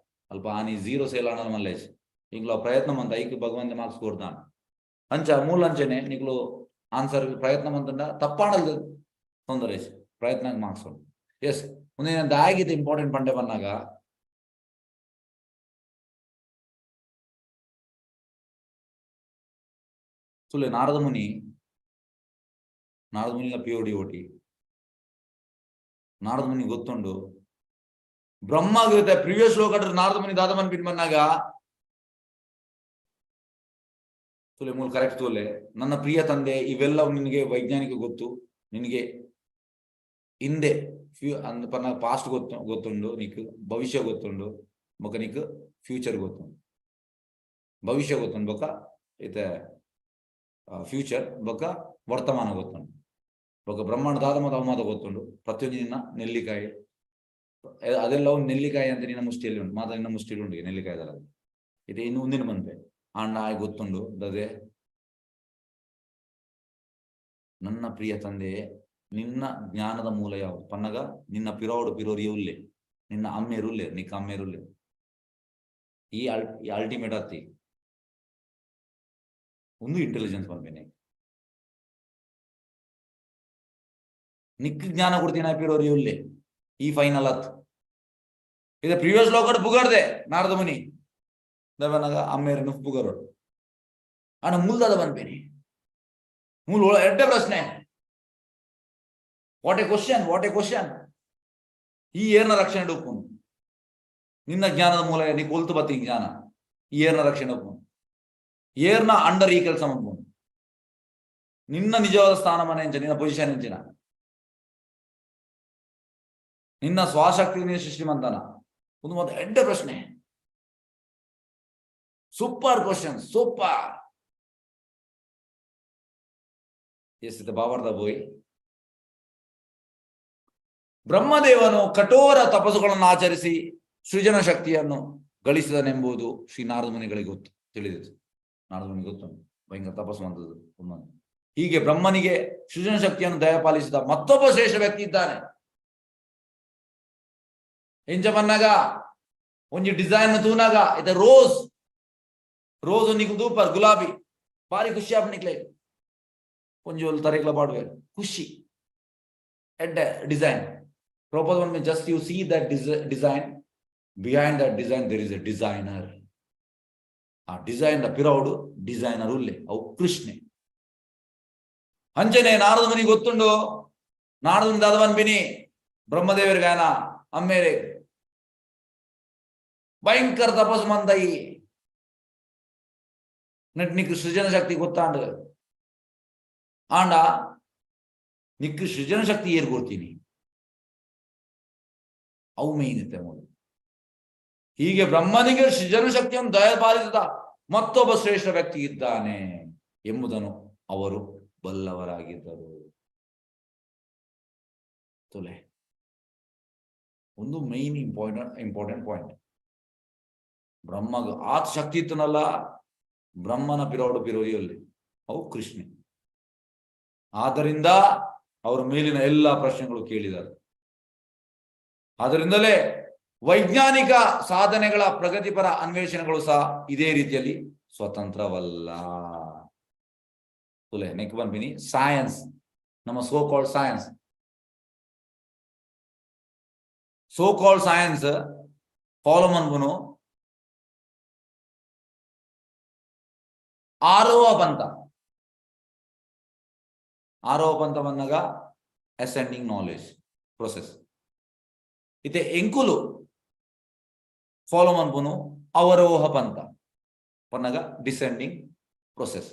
ಅಲ್ಪ ಆನಿ ಜೀರೋ ಸೇಲ್ ಆನಲ್ಲ ಮಲ್ಲೇಜ್ ಇಂಗ್ಲ ಪ್ರಯತ್ನ ಮಂತ ಐಕ್ ಭಗವಂತ ಮಾರ್ಕ್ಸ್ ಕೊಡ್ತಾನ. ಅಂಚ ಮೂಲ ಅಂಚನೆ ನಿಕ್ಲು ಆನ್ಸರ್ ಪ್ರಯತ್ನ ಮಂತಂಡ ತಪ್ಪಾಣಲ್ ತೊಂದರೆ, ಪ್ರಯತ್ನ ಮಾರ್ಕ್ಸ್ ಉಂಟು. ಎಸ್, ಮುಂದೆ ದಾಗಿದ್ದು ಇಂಪಾರ್ಟೆಂಟ್ ಪಂಡೆ ಬಂದಾಗ ತುಲೆ ನಾರದ ಮುನಿ, ನಾರದ ಮುನಿಲ ಪ್ಯೂರ್ ಡಿವೋಟಿ. ನಾರದ ಮುನಿ ಗೊತ್ತುಂಡು ಬ್ರಹ್ಮ ಆಗಿರುತ್ತೆ. ಪ್ರಿವಿಯಸ್ ಶ್ಲೋಕ ನಾರದ ಮುನಿ ದಾದ ಮನ್ ಬಿನ್ ಬಂದಾಗ ತುಲೆ ಮೂಲ ಕರೆಕ್ಟ್ ತೋಲೆ. ನನ್ನ ಪ್ರಿಯ ತಂದೆ, ಇವೆಲ್ಲ ನಿನಗೆ ವೈಜ್ಞಾನಿಕ ಗೊತ್ತು, ನಿನಗೆ ಹಿಂದೆ ಫ್ಯೂ ಅಂದ ಪಾಸ್ಟ್ ಗೊತ್ತು ಗೊತ್ತುಂಡು, ನೀಕು ಭವಿಷ್ಯ ಗೊತ್ತುಂಡು, ಬೊಕ ನೀಕು ಫ್ಯೂಚರ್ ಗೊತ್ತುಂಡು. ಭವಿಷ್ಯ ಗೊತ್ತುಂಡು ಬೊಕ ಇತ್ತೆ ಫ್ಯೂಚರ್ ಬೊಕ ವರ್ತಮಾನ ಗೊತ್ತುಂಡು, ಬೊಕ ಬ್ರಹ್ಮಾಂಡ ದಾದ ಮತ ಅವಮಾದ ಗೊತ್ತುಂಡು. ಪ್ರತಿಯೊಂದು ನಿನ್ನ ನೆಲ್ಲಿಕಾಯಿ ಅದೆಲ್ಲ ಒಂದು ನೆಲ್ಲಿಕಾಯಿ ಅಂತ ನಿನ್ನ ಮುಷ್ಟಿಯಲ್ಲಿ ಉಂಟು ಮಾತ್ರ, ನಿನ್ನ ಮುಷ್ಟಿಯಲ್ಲಿ ಉಂಟು ನೆಲ್ಲಿಕಾಯಿ ಅದಲ್ಲ. ಇದು ಇನ್ನು ಮುಂದಿನ ಬಂತೆ ಅಣ್ಣ ಆಯ್ ಗೊತ್ತುಂಡು ದದೆ. ನನ್ನ ಪ್ರಿಯ ತಂದೆಯೇ, ನಿನ್ನ ಜ್ಞಾನದ ಮೂಲ ಯಾವುದು ಪನ್ನಗ ನಿನ್ನ ಪಿರೋಡು ಪಿರೋರಿಯ ಉಲ್ಲೆ, ನಿನ್ನ ಅಮ್ಮೇರುಲ್ಲೆ, ನಿಕ್ಕ ಅಮ್ಮೇರುಲ್ಲೆ. ಈ ಅಲ್ಟಿಮೇಟ್ ಅತ್ತಿ ಒಂದು ಇಂಟೆಲಿಜೆನ್ಸ್ ಬಂದ್ಮೇನೆ ನಿಕ್ ಜ್ಞಾನ ಕೊಡ್ತೀನಿ ಪಿರೋರಿ ಉಲ್ಲೆ. ಈ ಫೈನಲ್ ಅತ್ ಇದು ಪ್ರೀವಿಯಸ್ ಶ್ಲೋಕಡ್ ಪುಗರ್ದೆ ನಾರದ ಮುನಿ ದವನಗ ಅಮ್ಮೇರನು ಪುಗರೋಡು. ಆಂಡ ಮೂಲ್ದಾದ ಪನ್ಪೇನಿ ಮೂಲ ಎಡ್ಡೆ ಪ್ರಶ್ನೆ. What a question, what a question! ಈ ಏರ್ನ ರಕ್ಷಣೆ ಉಪ್ಪುನು? ನಿನ್ನ ಜ್ಞಾನದ ಮೂಲ ನೀ ಕೊಲ್ತು ಬತ್ತಿ ಜ್ಞಾನ, ಈ ಏರ್ನ ರಕ್ಷಣೆ ಉಪ್ಪುನು? ಏರ್ನ ಅಂಡರ್ ಈ ಕೆಲಸ ಮನ್ಪುನು? ನಿನ್ನ ನಿಜವಾದ ಸ್ಥಾನಮಾನ ಎಂಚ? ನಿನ್ನ ಪೊಸಿಷನ್ ಎಂಚಿನ? ನಿನ್ನ ಸ್ವಶಕ್ತಿ ನೀನು ಸೃಷ್ಟಿ ಮಂತಾನ? ಒಂದು ಮತ್ತೆ ಎಡ್ಡೆ ಪ್ರಶ್ನೆ. Super question, super. S, ಬಾವರ್ದ ಬೋಯ್. ಬ್ರಹ್ಮದೇವನು ಕಠೋರ ತಪಸ್ಸುಗಳನ್ನು ಆಚರಿಸಿ ಸೃಜನ ಶಕ್ತಿಯನ್ನು ಗಳಿಸಿದನೆಂಬುದು ಶ್ರೀ ನಾರದ ಮುನಿಗಳಿಗೆ ಗೊತ್ತು, ತಿಳಿದಿತ್ತು. ನಾರದ ಮುನಿ ಗೊತ್ತು, ಭಯಂಕರ ತಪಸ್ಸು ಮಂತದ್ದು. ಹೀಗೆ ಬ್ರಹ್ಮನಿಗೆ ಸೃಜನ ಶಕ್ತಿಯನ್ನು ದಯಪಾಲಿಸಿದ ಮತ್ತೊಬ್ಬ ಶ್ರೇಷ್ಠ ವ್ಯಕ್ತಿ ಇದ್ದಾನೆ. ಎಂಚ ಪನ್ನಗ ಒಂಜಿ ಡಿಸೈನ್ ತೂನಾಗ ಇತ್ತೆ ರೋಸ್, ರೋಸ್ ನಿಕ್ ದೂಪರ್ ಗುಲಾಬಿ ಬಾರಿ ಖುಷಿ ಆಪ್ ನಿಕ್ಲೆ. ಒಂಜಿ ಒಲ್ ತರೆಕ್ಲ ಪಾಡುವೆ, ಖುಷಿ, ಎಡ್ಡೆ design. Prabhupada one, just you see that design, behind that design there is a designer. ಆ ಡಿಸೈನ್ the ಪಿರೌಡು ಡಿಸೈನರ್ ಉಲ್ಲೆ, ಅವು ಕೃಷ್ಣೆ. ಅಂಚನೆ ನಾರದ ಮುನಿ ಗೊತ್ತುಂಡು. ನಾರದ ಮುನಿ ದಾದ ಪನ್ಪಿನಿ ಬ್ರಹ್ಮದೇವರಿಗಾಯನ ಅಮ್ಮೇರೆ? ಭಯಂಕರ ತಪಸ್ಸು ಮಂದಯಿ ನೆಟ್ ನಿಕ್ ಸೃಜನ ಶಕ್ತಿ ಗೊತ್ತಾಂಡ್. ಆಂಡ ನಿಕ್ ಸೃಜನ ಶಕ್ತಿ ಏರ್ ಕೊಡ್ತೀನಿ? ಅವು ಮೇನ್ ಇತ್ತೆ ಮೊದಲು. ಹೀಗೆ ಬ್ರಹ್ಮನಿಗೆ ಸೃಜನ ಶಕ್ತಿಯನ್ನು ದಯಪಾಲಿಸಿದ ಮತ್ತೊಬ್ಬ ಶ್ರೇಷ್ಠ ವ್ಯಕ್ತಿ ಇದ್ದಾನೆ ಎಂಬುದನ್ನು ಅವರು ಬಲ್ಲವರಾಗಿದ್ದರು. ತುಲೆ, ಒಂದು ಮೈನ್ ಇಂಪಾರ್ಟೆಂಟ್ ಇಂಪಾರ್ಟೆಂಟ್ ಪಾಯಿಂಟ್. ಬ್ರಹ್ಮಗ ಆತ್ ಶಕ್ತಿ ಇತ್ತನಲ್ಲ, ಬ್ರಹ್ಮನ ಪಿರೋಡು ಪಿರೋದಿಯಲ್ಲಿ ಅವು ಕೃಷ್ಣೆ. ಆದ್ದರಿಂದ ಅವರ ಮೇಲಿನ ಎಲ್ಲ ಪ್ರಶ್ನೆಗಳು ಕೇಳಿದರು. ಆದ್ದರಿಂದಲೇ ವೈಜ್ಞಾನಿಕ ಸಾಧನೆಗಳ ಪ್ರಗತಿಪರ ಅನ್ವೇಷಣೆಗಳು ಸಹ ಇದೇ ರೀತಿಯಲ್ಲಿ ಸ್ವತಂತ್ರವಲ್ಲ. ತುಲೆ, ನೆಕ್ ಪನ್ಪಿನಿ ಸೈನ್ಸ್, ನಮ್ಮ so called science, so called science follow ಮನ್ಪುನು ಆರೋಹ ಪಂಥ. ಆರೋಹ ಪಂಥ ಬಂದಾಗ ಅಸೆಂಡಿಂಗ್ ನಾಲೆಜ್ ಪ್ರೊಸೆಸ್. ಇತ್ತೆ ಎಂಕುಲು ಫಾಲೋ ಮನ್ಪುನು ಅವರೋಹ ಪಂಥ ಪನ್ನಗ ಡಿಸೆಂಡಿಂಗ್ ಪ್ರೊಸೆಸ್.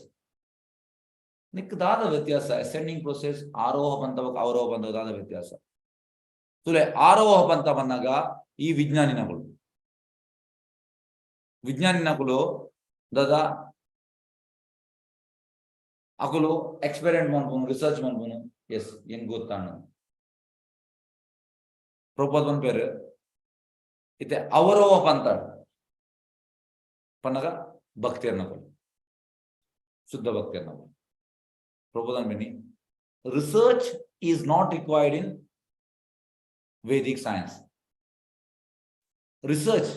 ನಿಕ್ ದಾದ ವ್ಯತ್ಯಾಸ? ಅಸೆಂಡಿಂಗ್ ಪ್ರೊಸೆಸ್, ಆರೋಹ ಪಂಥ ಬೊಕ ಅವರೋಹ ಪಂಥ ದಾದ ವ್ಯತ್ಯಾಸ? ತುಲೆ, ಆರೋಹ ಪಂಥ ಪನ್ನಗ ಈ ವಿಜ್ಞಾನಿನಗಳು, ವಿಜ್ಞಾನಿನಕುಲು ದಾದ? ಅಕುಲು ಎಕ್ಸ್ಪೆರಿಮೆಂಟ್ ಮನ್ಪುನು, ರಿಸರ್ಚ್ ಮನ್ಪುನು. ಎಸ್, ಏನ್ ಗೊತ್ತಾಣ ಪ್ರಭುಪಾದ ಪನ್ಪೇರು. ಇತ್ತೆ ಅವರೋಹ ಪಂಥ ಪನ್ನಗ ಭಕ್ತಿಯರ್ನಕುಲು, ಶುದ್ಧ ಭಕ್ತಿಯರ್ನಕುಲು. Prabhupada ಪನ್ಪಿನಿ, research is not required in Vedic science. Research,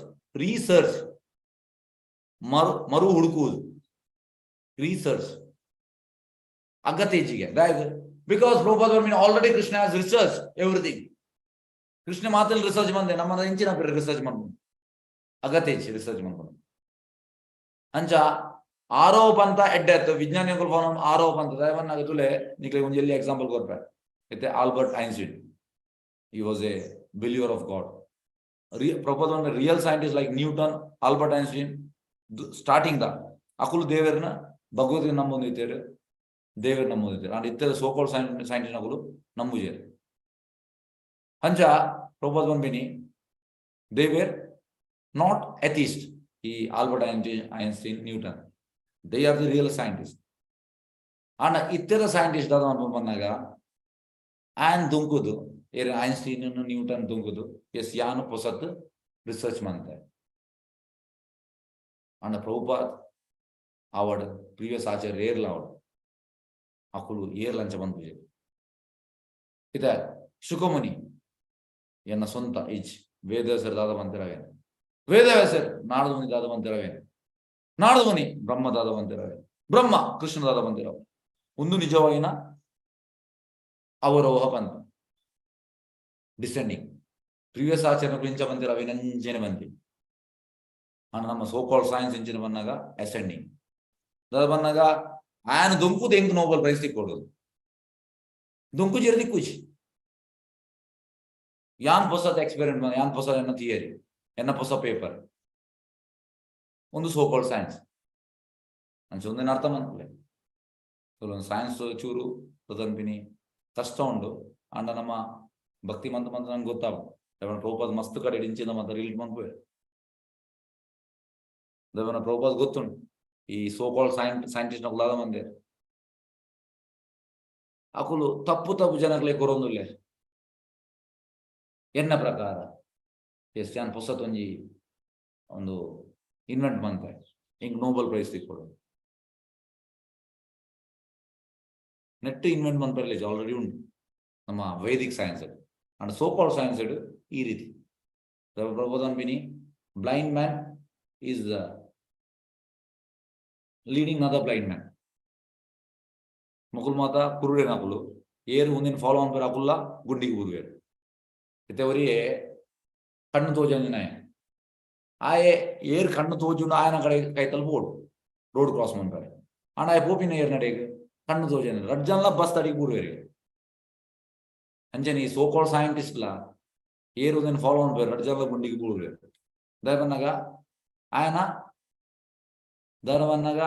research, ಮರು ಮರು ಹುಡುಕುವುದು, ರಿಸರ್ಚ್ ಅಗತ್ಯ. Because Prabhupada mean already Krishna has research everything. Krishna ಮಾತಲ್ಲಿ ರಿಸರ್ಚ್ ಬಂದೆ, ನಮ್ಮ ಇಂಚಿನ ರಿಸರ್ಚ್ ಮಾಡ್ಕೊಂಡು ಅಗತ್ಯ ರಿಸರ್ಚ್ ಮಾಡ್ಕೊಂಡು. ಅಂಚ ಆರೋಪ ಅಂತ ಎಡ್ಡೆ ಆಯ್ತು. ವಿಜ್ಞಾನಿಗಳು ಆರೋಪ ಅಂತ ದಯವನ್ನಾಗ ತುಲೆ, ನಿಕ್ಲೆ ಒಂಜಿ ಎಲ್ಲಿ ಎಕ್ಸಾಂಪಲ್ ಕೊರ್ಪೆ. ಇತ್ತೆ Albert Einstein, he was a believer of God. Prabhupada, real scientist like Newton, Albert Einstein, starting the ಅಕುಲು ದೇವರನ್ನ, ಭಗವದ್ಗೀತೆ ನಂಬೊಂದಿತ್ತೇರು, ದೇವರು ನಂಬೊಂದಿತ್ತೇರು. ಅಂಡ್ ಇತ್ತೆದ ಸೋಕಾಲ್ಡ್ ಸೈಂಟಿಸ್ಟ್ ನಕುಲು ನಂಬುಜೇರು. ಅಂಚ Prabhupada ಪನ್ಪಿನಿ, they were not atheist. ಈ Albert Einstein, Newton, they are the real scientist. ಆಂಡ ಇತ್ತೆದ scientist ದಾದ ಬಂದಾಗ ಆನ್ ದುಂಕುದು ಏರ್ ಐನ್ಸ್ಟೀನ್, ನ್ಯೂಟನ್ ದುಂಕುದು, ಎಸ್ ಯಾನು ಪೊಸತ್ ರಿಸರ್ಚ್ ಮಂತೆ. ಆಂಡ ಪ್ರಭುಪಾದ್ ಆವಡ್, ಪ್ರೀವಿಯಸ್ ಆಚಾರ್ಯ ಏರ್ಲ ಆವಡ್, ಅಕುಲು ಏರ್ಲಂಚ ಪನ್ಪುಜೆರ್. ಇತ್ತೆ ಶುಕಮುನಿ, ಎನ್ನ ಸ್ವಂತ ಇಜ್ ವೇದವ್ಯಾಸರ್ ದಾದ ಪಂತಿರವೇನು? ವೇದವ್ಯಾಸರ್ ನಾರದ ಮುನಿ ದಾದ ಪಂತಿರವೇನು? ನಾರದ ಮುನಿ ಬ್ರಹ್ಮ ದಾದ ಪಂತಿರವೇನು? ಬ್ರಹ್ಮ ಕೃಷ್ಣ ದಾದ ಪಂತಿರವ? ಒಂದು ನಿಜವಾಗಿನ ಅವರೋಹ ಪಂಥ, ಡಿಸೆಂಡಿಂಗ್. ಪ್ರಿವಿಯಸ್ ಆಚರಣೆ ಇಂಚ ಬಂದಿರ ಅವಿನಂಜನೆ ಬಂದಿ. ಆಂಡ ನಮ್ಮ ಸೋಕಾಲ್ ಸೈನ್ಸ್ ಇಂಚಿನ ಬಂದಾಗ ಅಸೆಂಡಿಂಗ್ ದಾದ ಬಂದಾಗ ಆಯನ ದೊಂಕುದು ಎಂಕ್ ನೋಬೆಲ್ ಪ್ರೈಸ್ ತಿಕ್ಕೊಡು, ದೊಂಕು ಜೇರು ದಿಕ್ಕುಜಿ. ಯಾನ್ ಪೊಸತ್ ಎಕ್ಸ್ಪೆರಿಮೆಂಟ್, ಯಾನ್ ಪೊಸ ಎನ್ನ ಥಿಯರಿ, ಎನ್ನ ಪೊಸ ಪೇಪರ್, ಒಂದು ಸೋಕಾಲ್ ಸೈನ್ಸ್ ಅಂಚ ಒಂದೇನು ಅರ್ಥ ಮನ್ಪುಲೆ. ಸೈನ್ಸ್ ಚೂರು ತದನ್ಪಿನಿ ಕಷ್ಟ ಉಂಡು. ಆಂಡ ನಮ್ಮ ಭಕ್ತಿ ಮಂತ್ ಮಂತ್ ನಂಗೆ ಗೊತ್ತಾಗ ಪ್ರಭುಪಾದ ಮಸ್ತ್ ಕಡೆ ಇಂಚಿನ ಮಾತ ರಿಲೀಟ್ ಮನ್ಪುವೆ. ದೇವನ ಪ್ರಭುಪಾದ ಗೊತ್ತುಂಡು ಈ ಸೋಕಾಲ್ ಸೈಂಟಿಸ್ಟ್ ನಕುಲಾದ ಮಂದೆ ಅಕುಲು ತಪ್ಪು ತಪ್ಪು ಜನಕ್ಲೆ ಕೊರೊಂದುಲ್ಲೆ. ಎನ್ನ ಪ್ರಕಾರ ಎಸ್ ಯಾನ್ ಪೊಸತ್ ಒಂಜಿ ಒಂದು ಇನ್ವೆಂಟ್ ಮಂತೆ, ಇಂಕ್ ನೋಬೆಲ್ ಪ್ರೈಸ್ ತಿಕ್ಕೊಡು. ನೆಟ್ ಇನ್ವೆಂಟ್ ಮನ್ಪೆರ್ಲೆ ಆಲ್ರೆಡಿ ಉಂಟು ನಮ್ಮ Vedic science and so called science ಈ ರೀತಿ. ಪ್ರಬೋಧನ್ ಬಿನಿ blind man is leading another blind man. Mukul ಮಾತ ಕುರುಡೆ ನಕುಲು ಏರು ಮುಂದಿನ ಫಾಲೋ ಅನ್ಪೇರು ಅಕುಲ್ಲ ಗುಂಡಿಗೆ ಬೂರ್ವೇರು. ಇತ್ತವರಿಯೇ ಕಣ್ಣು ತೋಜಂದಿನಾಯ ಆಯೆ ಏರ್ ಕಣ್ಣು ತೋಜುಂಡು ಆಯನ ಕಡೆ ಕೈತಲ್ ಬೋಡು ರೋಡ್ ಕ್ರಾಸ್ ಮನ್ಪರೆ. ಆಂಡ ಆಯೆ ಪೋಪಿನ ಏರ್ ನಡೆಗ್ ಕಣ್ಣು ತೋಜಂದಿನ ರಡ್ಡ್ ಜನಲ ಬಸ್ ತಡಿಗೆ ಬೂರ್ವೇರು. ಅಂಚನೆ ಈ ಸೋಕಾಲ್ ಸೈಂಟಿಸ್ಟ್ ಲ ಏರು ಒಂದಿನ ಫಾಲೋ ಅನ್ಪೇರು ರಡ್ಡ್ ಜನಲ ಗುಂಡಿಗೆ ಬೂರ್ವೇರು. ದಾಯ ಬನ್ನಗ ಆಯನ ದಾರ ಬನ್ನಗ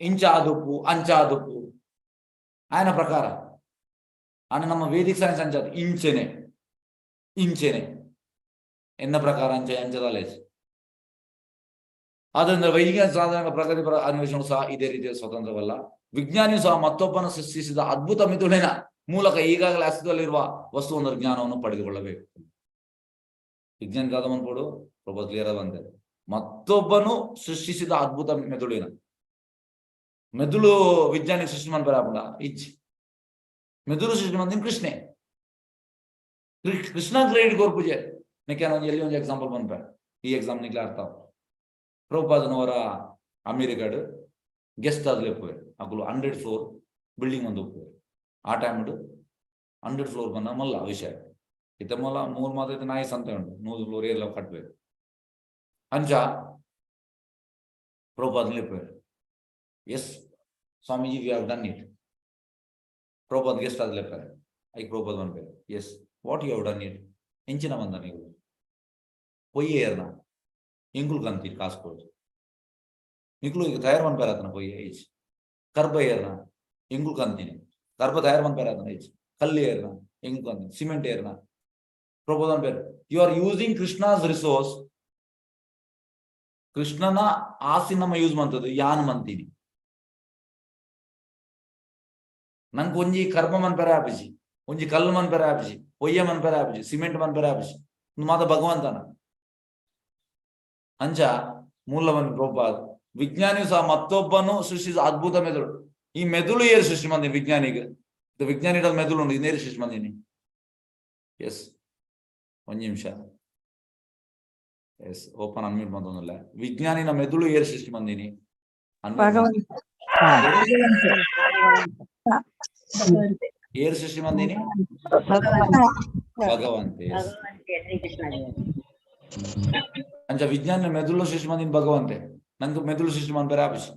ಇಂಚ ಆದುಪ್ಪು ಅಂಚ ಆದುಪ್ಪು ಆಯನ ಪ್ರಕಾರ. ಆಂಡ ನಮ್ಮ ವೇದಿಕ್ ಸೈನ್ಸ್ ಅಂಚ ಇಂಚೆನೆ ಇಂಚೆನೆ ಎನ್ನ ಪ್ರಕಾರ ಅಂಚೆ ಅಂಚದಲ್ಲ. ಆದ್ದರಿಂದ ವೈಜ್ಞಾನಿಕ ಸಾಧನೆಗಳ ಪ್ರಗತಿಪರ ಅನ್ವೇಷಣೆ ಸಹ ಇದೇ ರೀತಿಯ ಸ್ವತಂತ್ರವಲ್ಲ. ವಿಜ್ಞಾನಿಯು ಸಹ ಮತ್ತೊಬ್ಬನ ಸೃಷ್ಟಿಸಿದ ಅದ್ಭುತ ಮಿದುಳಿನ ಮೂಲಕ ಈಗಾಗಲೇ ಅಸ್ತಿತ್ವದಲ್ಲಿರುವ ವಸ್ತುವೊಂದರ ಜ್ಞಾನವನ್ನು ಪಡೆದುಕೊಳ್ಳಬೇಕು. ವಿಜ್ಞಾನಿ ದಾದ ಮನ್ಪೋಡು ಪ್ರಭು ಕ್ಲಿಯರ್ ಬಂದೆ. ಮತ್ತೊಬ್ಬನು ಸೃಷ್ಟಿಸಿದ ಅದ್ಭುತ ಮೆದುಳಿನ ಮೆದುಳು ವಿಜ್ಞಾನಿ ಸೃಷ್ಟಿ ಮನ್ಪರ ಆಪುಂಡ ಇಜ್ಜಿ. ಮೆದುಳು ಸೃಷ್ಟಿ ಮಂದಿನ ಕೃಷ್ಣೆ, ಕೃಷ್ಣ ಕ್ರೆಡಿಟ್ ಕೊರ್ಪುಜೆ. ನಿಕ್ಕೆ ಒಂಜಿ ಎಲ್ಲಿ ಒಂಜಿ ಎಕ್ಸಾಂಪಲ್ ಪನ್ಪೆ, ಈ ಎಕ್ಸಾಮ್ ನಿಕ್ಲೆ ಅರ್ಥ. ಪ್ರಭುಪಾದನವರ ಅಮೆರಿಕಡ್ ಗೆಸ್ಟ್ ಆದ್ ಲೆಪ್ಪುವೆರ್ ಅಕುಲು 100 ಫ್ಲೋರ್ ಬಿಲ್ಡಿಂಗ್ ಒಂದು ಉಪ್ಪುವೆರ್. ಆ ಟೈಮ್ 100 ಫ್ಲೋರ್ ಬಂದ ಮಲ್ಲ ವಿಷಯ ಇತ್ತ ಮೊಲ ಮೂರು ಮಾತ ನಾಯಿ ಸಂತೆ ಉಂಟು 100 ಫ್ಲೋರ್ ಏರ್ಲ ಕಟ್ಬೇಕು. ಅಂಚ ಪ್ರಭುಪಾದ ಲೆಪ್ಪುವೆರ್, "Yes Swamiji, we have done it." Prabhupada guest ಆದ್ ಲೆಪ್ಪರೆ. ಐಕ್ ಪ್ರಭುಪಾದ ಪನ್ಪೆರ್, "Yes, what you have done it? ಎಂಚಿನ ಬಂದ ನೀವು ಪೊಯ್ಯೇರ್ನ ಎಂಕುಲು ಕಂತೀರ್ ಕಾಸು ಕೊಡು ನಿಕ್ಲು ಈಗ ತಯಾರು ಮನ್ಪೆರ ಆತನ ಪೊಯ್ಯೆ ಇಜ್ಜಿ. ಕರ್ಬ ಏರ್ನ ಎಂಕುಲು ಕಂತೀನಿ, ಕರ್ಬ ತಯಾರು ಮನ್ಪೆರ ಆತನ ಇಜ್ಜಿ. ಕಲ್ಲು ಏರ್ನ ಎಂಕುಲು ಕಂತೀನಿ, ಸಿಮೆಂಟ್ ಏರ್ನ." ಪ್ರಭುಪಾದ ಪನ್ಪೆರ್, "You are using Krishna's resource." ಕೃಷ್ಣನ ಆಸಿ ನಮ್ಮ ಯೂಸ್ ಮಂತದ್ದು ಯಾನ್ ಮಂತೀನಿ. ನಂಗೆ ಒಂಜಿ ಕರ್ಮ ಮನ್ಪೆರೆ ಆಪಿಜಿ, ಒಂಜಿ ಕಲ್ಲು ಮನ್ಪೆರೆ ಆಪಿಜಿ, ಪೊಯ್ಯ ಮನ್ಪೆರೆ ಆಪಿಜಿ, ಸಿಮೆಂಟ್ ಮನ್ಪೆರೆ ಆಪಿಜಿ, ಮಾತ ಭಗವಂತನ. ಅಂಚ ಮೂಲವನ್ ಪ್ರಭುಪಾದ ವಿಜ್ಞಾನಿಯು ಸಹ ಮತ್ತೊಬ್ಬನು ಸೃಷ್ಟಿಸಿದ ಅದ್ಭುತ ಮೆದುಳು. ಈ ಮೆದುಳು ಏರು ಸೃಷ್ಟಿ ಮಂದಿ ವಿಜ್ಞಾನಿಗೆ? ವಿಜ್ಞಾನಿ ಮೆದುಳು ಉಂಡು, ಇನ್ನೇರು ಸೃಷ್ಟಿ ಮಂದಿನಿ? ಎಸ್, ಒಂಜಿ ನಿಮಿಷ. ಎಸ್, ಓಪನ್ ಅನ್ಮ್ಯೂಟ್ ಮಂತೊಂದುಲ್ಲೆ. ವಿಜ್ಞಾನಿನ ಮೆದುಳು ಏರು ಸೃಷ್ಟಿ ಮಂದಿನಿ? ಭಗವಂತ. ಏರು ಸೃಷ್ಟಿ ಮಂದಿನಿ? ಭಗವಂತ. ಎಸ್. ಅಂಚ ವಿಜ್ಞಾನ ಮೆದುಳು ಸೃಷ್ಟಿ ಮಂದಿನ ಭಗವಂತೆ. ನಂಗೆ ಮೆದುಳು ಸೃಷ್ಟಿ ಮನ್ಪೆರೆ ಆಪಿಜಿ.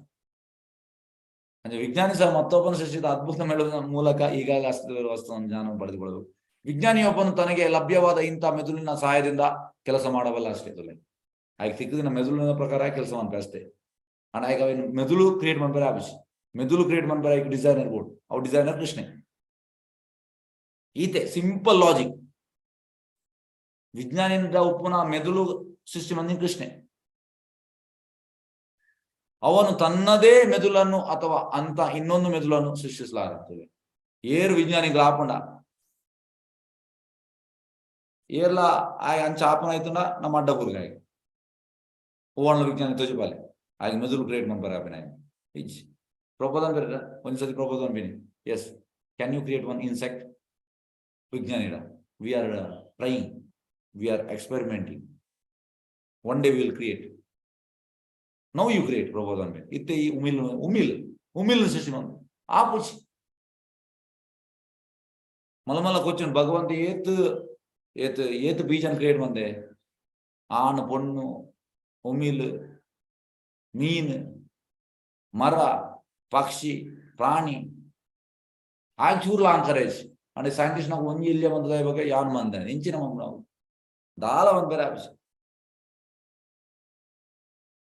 ಅಂಚ ವಿಜ್ಞಾನಿ ಸಹ ಮತ್ತೊಬ್ಬನ ಸೃಷ್ಟಿಸಿದ ಅದ್ಭುತ ಮೆದುಳಿನ ಮೂಲಕ ಈಗಾಗಲೇ ಅಸ್ತಿತ್ವವಿರುವ ವಸ್ತುವನ್ನು ಜ್ಞಾನ ಪಡೆದುಕೊಳ್ಳಬೇಕು. ವಿಜ್ಞಾನಿಯೊಬ್ಬನು ತನಗೆ ಲಭ್ಯವಾದ ಇಂಥ ಮೆದುಳಿನ ಸಹಾಯದಿಂದ ಕೆಲಸ ಮಾಡಬಲ್ಲ ಅಷ್ಟೇ. ತುಲೆ ಆಯ್ಕೆ ಸಿಕ್ಕಿದ ಮೆದುಳಿನ ಪ್ರಕಾರ ಕೆಲಸ ಮನ್ಪೆ ಅಷ್ಟೇ. ಅಂಡ್ ಆಯ್ಕೆ ಅವೇನು ಮೆದುಳು ಕ್ರಿಯೇಟ್ ಮನ್ಪೆರೆ ಆಪಿಜಿ. ಮೆದುಳು ಕ್ರಿಯೇಟ್ ಮನ್ಪೆರೆ ಆಯ್ಕೆ ಡಿಸೈನರ್ ಬೋರ್ಡ್ ಅವು ಡಿಸೈನರ್ ಕೃಷ್ಣೆ. ಈತೆ ಸಿಂಪಲ್ ಲಾಜಿಕ್. ವಿಜ್ಞಾನಿಯಿಂದ ಉಪ್ಪುನ ಮೆದುಳು ಸೃಷ್ಟಿ ಮಂದಿನ ಕೃಷ್ಣೆ. ಅವನು ತನ್ನದೇ ಮೆದುಳನ್ನು ಅಥವಾ ಅಂತ ಇನ್ನೊಂದು ಮೆದುಳನ್ನು ಸೃಷ್ಟಿಸಲಾಗುತ್ತದೆ. ಏರು ವಿಜ್ಞಾನಿಗಳು ಆಪುಂಡ ಏರ್ಲ ಆಯ್ ಅಂಚ ಆಪನ ಆಯ್ತುಂಡ ನಮ್ಮ ಅಡ್ಡ ಬುರ್ಗಾಯ್ ಓವಣ್ಣ ವಿಜ್ಞಾನಿ ತೋಜಿಪಾಲೆ ಆಯ್ಕೆ ಮೆದುಳು ಕ್ರಿಯೇಟ್ ಮನ್ಪರ ಆಪಿನ ಇಜ್ ಪ್ರಬೋಧನ್ ಬೇರೆ ಒಂದ್ಸತಿ ಪ್ರಬೋಧನ್ ಬಿನಿ, "Yes, can you create one insect?" ವಿಜ್ಞಾನಿರ, "We are trying, we are experimenting, one day will create." "Now you create." ಪ್ರಬೋಧನ್ ಬೇರೆ ಇತ್ತೆ ಈ ಉಮಿಲ್ ಉಮಿಲ್ ಉಮಿಲ್ ಸೃಷ್ಟಿ ಮಂದು ಆಪುಜಿ. ಮಲ್ಲ ಮಲ್ಲ ಕ್ವಶನ್. ಭಗವಂತ ಏತ್ ಏತ್ ಏತ್ ಬೀಜನ್ ಕ್ರಿಯೇಟ್ ಮಂದೆ? ಆಣ್, ಪೊಣ್ಣು, ಉಮಿಲ್, ಮೀನ್, ಮರ, ಪಕ್ಷಿ, ಪ್ರಾಣಿ. ಆಗ ಚೂರ್ಲ ಅಂಕರೇಜ್ ಅಂದ್ರೆ ಸೈಂಟಿಸ್ಟ್ ನಾವು ಒಂಜಿ ಇಲ್ಲೇ ಬಂದದ ಇವಾಗ ಯಾನ್ ಮಂದೆ ಇಂಚಿನ ನಾವು ದಾಲ ಒಂದ್ ಬೇರೆ ಆಫೀಸ್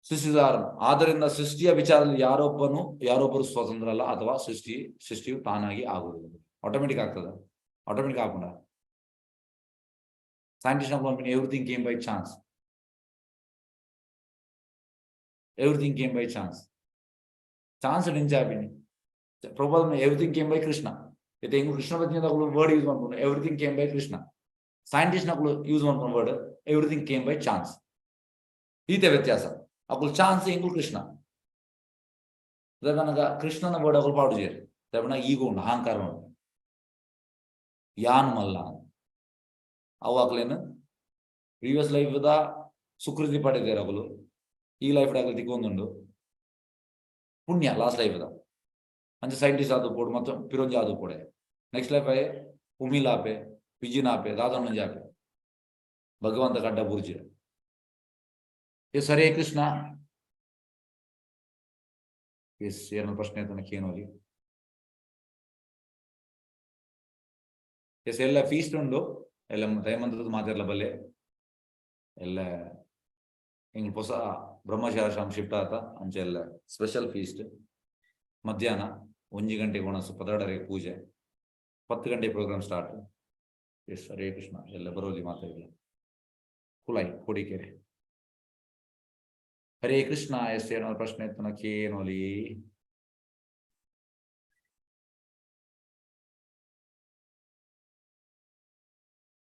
ಸೃಷ್ಟಿದಾರನು. ಆದ್ದರಿಂದ ಸೃಷ್ಟಿಯ ವಿಚಾರದಲ್ಲಿ ಯಾರೊಬ್ಬನು ಯಾರೊಬ್ಬರು ಸ್ವತಂತ್ರ ಅಲ್ಲ ಅಥವಾ ಸೃಷ್ಟಿಯು ತಾನಾಗಿ ಆಗುವುದಿಲ್ಲ. ಆಟೋಮೆಟಿಕ್ ಆಗ್ತದೆ, automatic ಆಪುಂಡ? Scientist, everything came by chance, everything came by chance. Chance ಎಂಚ ಆಪಿನಿ? Prabhupada, everything came by Krishna. ಇತ್ತೆ ಎಂಕುಲು ಕೃಷ್ಣ ಭಜನೆದಕುಲು ವರ್ಡ್ ಯೂಸ್ ಮನ್ಪುನು, everything came by Krishna. Scientist ನಕುಲು use ಮನ್ಪುನ word, everything came by chance. ಈತೆ ವ್ಯತ್ಯಾಸ. ಅಕುಲು ಚಾನ್ಸ್, ಎಂಕುಲು ಕೃಷ್ಣ. ದಾಯೆಪನಗ ಕೃಷ್ಣನ ವರ್ಡ್ ಅಕುಲು ಪಾಡುಜೆರ್. ದಾಯೆಪಂಡ ಈಗೋ ಉಂಡು, ಅಹಂಕಾರ ಉಂಡು, ಯಾನ್ ಮಲ್ಲ. ಅವು ಅಕ್ಲೆನ್ ಪ್ರೀವಿಯಸ್ ಲೈಫ್ ದ ಸುಕೃತಿ ಪಡೆದೇರು ಅಕುಲು. ಈ ಲೈಫ್ ಅಕುಲು ತಿಕ್ಕೊಂದುಂಡು ಪುಣ್ಯ ಲಾಸ್ಟ್ ಲೈಫ್ ದ. ಅಂಚ ಸೈಂಟಿಸ್ಟ್ ಆದು ಪೋಡು ಮತ್ತು ಪಿರೊಂಜಿ ಆದು ಪೋಡೆ. ನೆಕ್ಸ್ಟ್ ಲೈಫ್ ಆಯೆ ಉಮಿಲ್ ಆಪೆ, ಪಿಜಿನ್ ಆಪೆ, ದಾದನೊಂಜಿ ಆಪೆ. ಭಗವಂತ ಕಡ್ಡ ಬುರ್ಜಿ. ಎಸ್, ಹರೇ ಕೃಷ್ಣ. ಎಸ್, ಏನೋ ಪ್ರಶ್ನೆ ಆಯ್ತಾನ ಕೇನೋಲಿ. ಎಸ್, ಎಲ್ಲ ಫೀಸ್ಟ್ ಉಂಡು. ಎಲ್ಲ ದಯಮಂತ್ರದ ಮಾತೆರ್ಲ ಬಲ್ಲೆ. ಎಲ್ಲ ಎಂಕ್ ಪೊಸ ಬ್ರಹ್ಮಚಾರಾಶ್ರಮ ಶಿಫ್ಟ್ ಆತ. ಅಂಚ ಎಲ್ಲ ಸ್ಪೆಷಲ್ ಫೀಸ್ಟ್. ಮಧ್ಯಾಹ್ನ 1 ಗಂಟೆಗೆ ಒಣಸು, 12ಕ್ಕೆ ಪೂಜೆ, 10 ಗಂಟೆ program start. Yes, Hare Krishna. ಎಲ್ಲ ಬರೋಲಿ ಮಾತಾಡಿಲ್ಲ. ಕುಲಾಯಿ, ಕೋಡಿಕೆರೆ. ಹರೇ ಕೃಷ್ಣ. ಎಸ್, ಏನಾದ್ರು ಪ್ರಶ್ನೆ ಇತ್ತು ಕೇನೋಲಿ.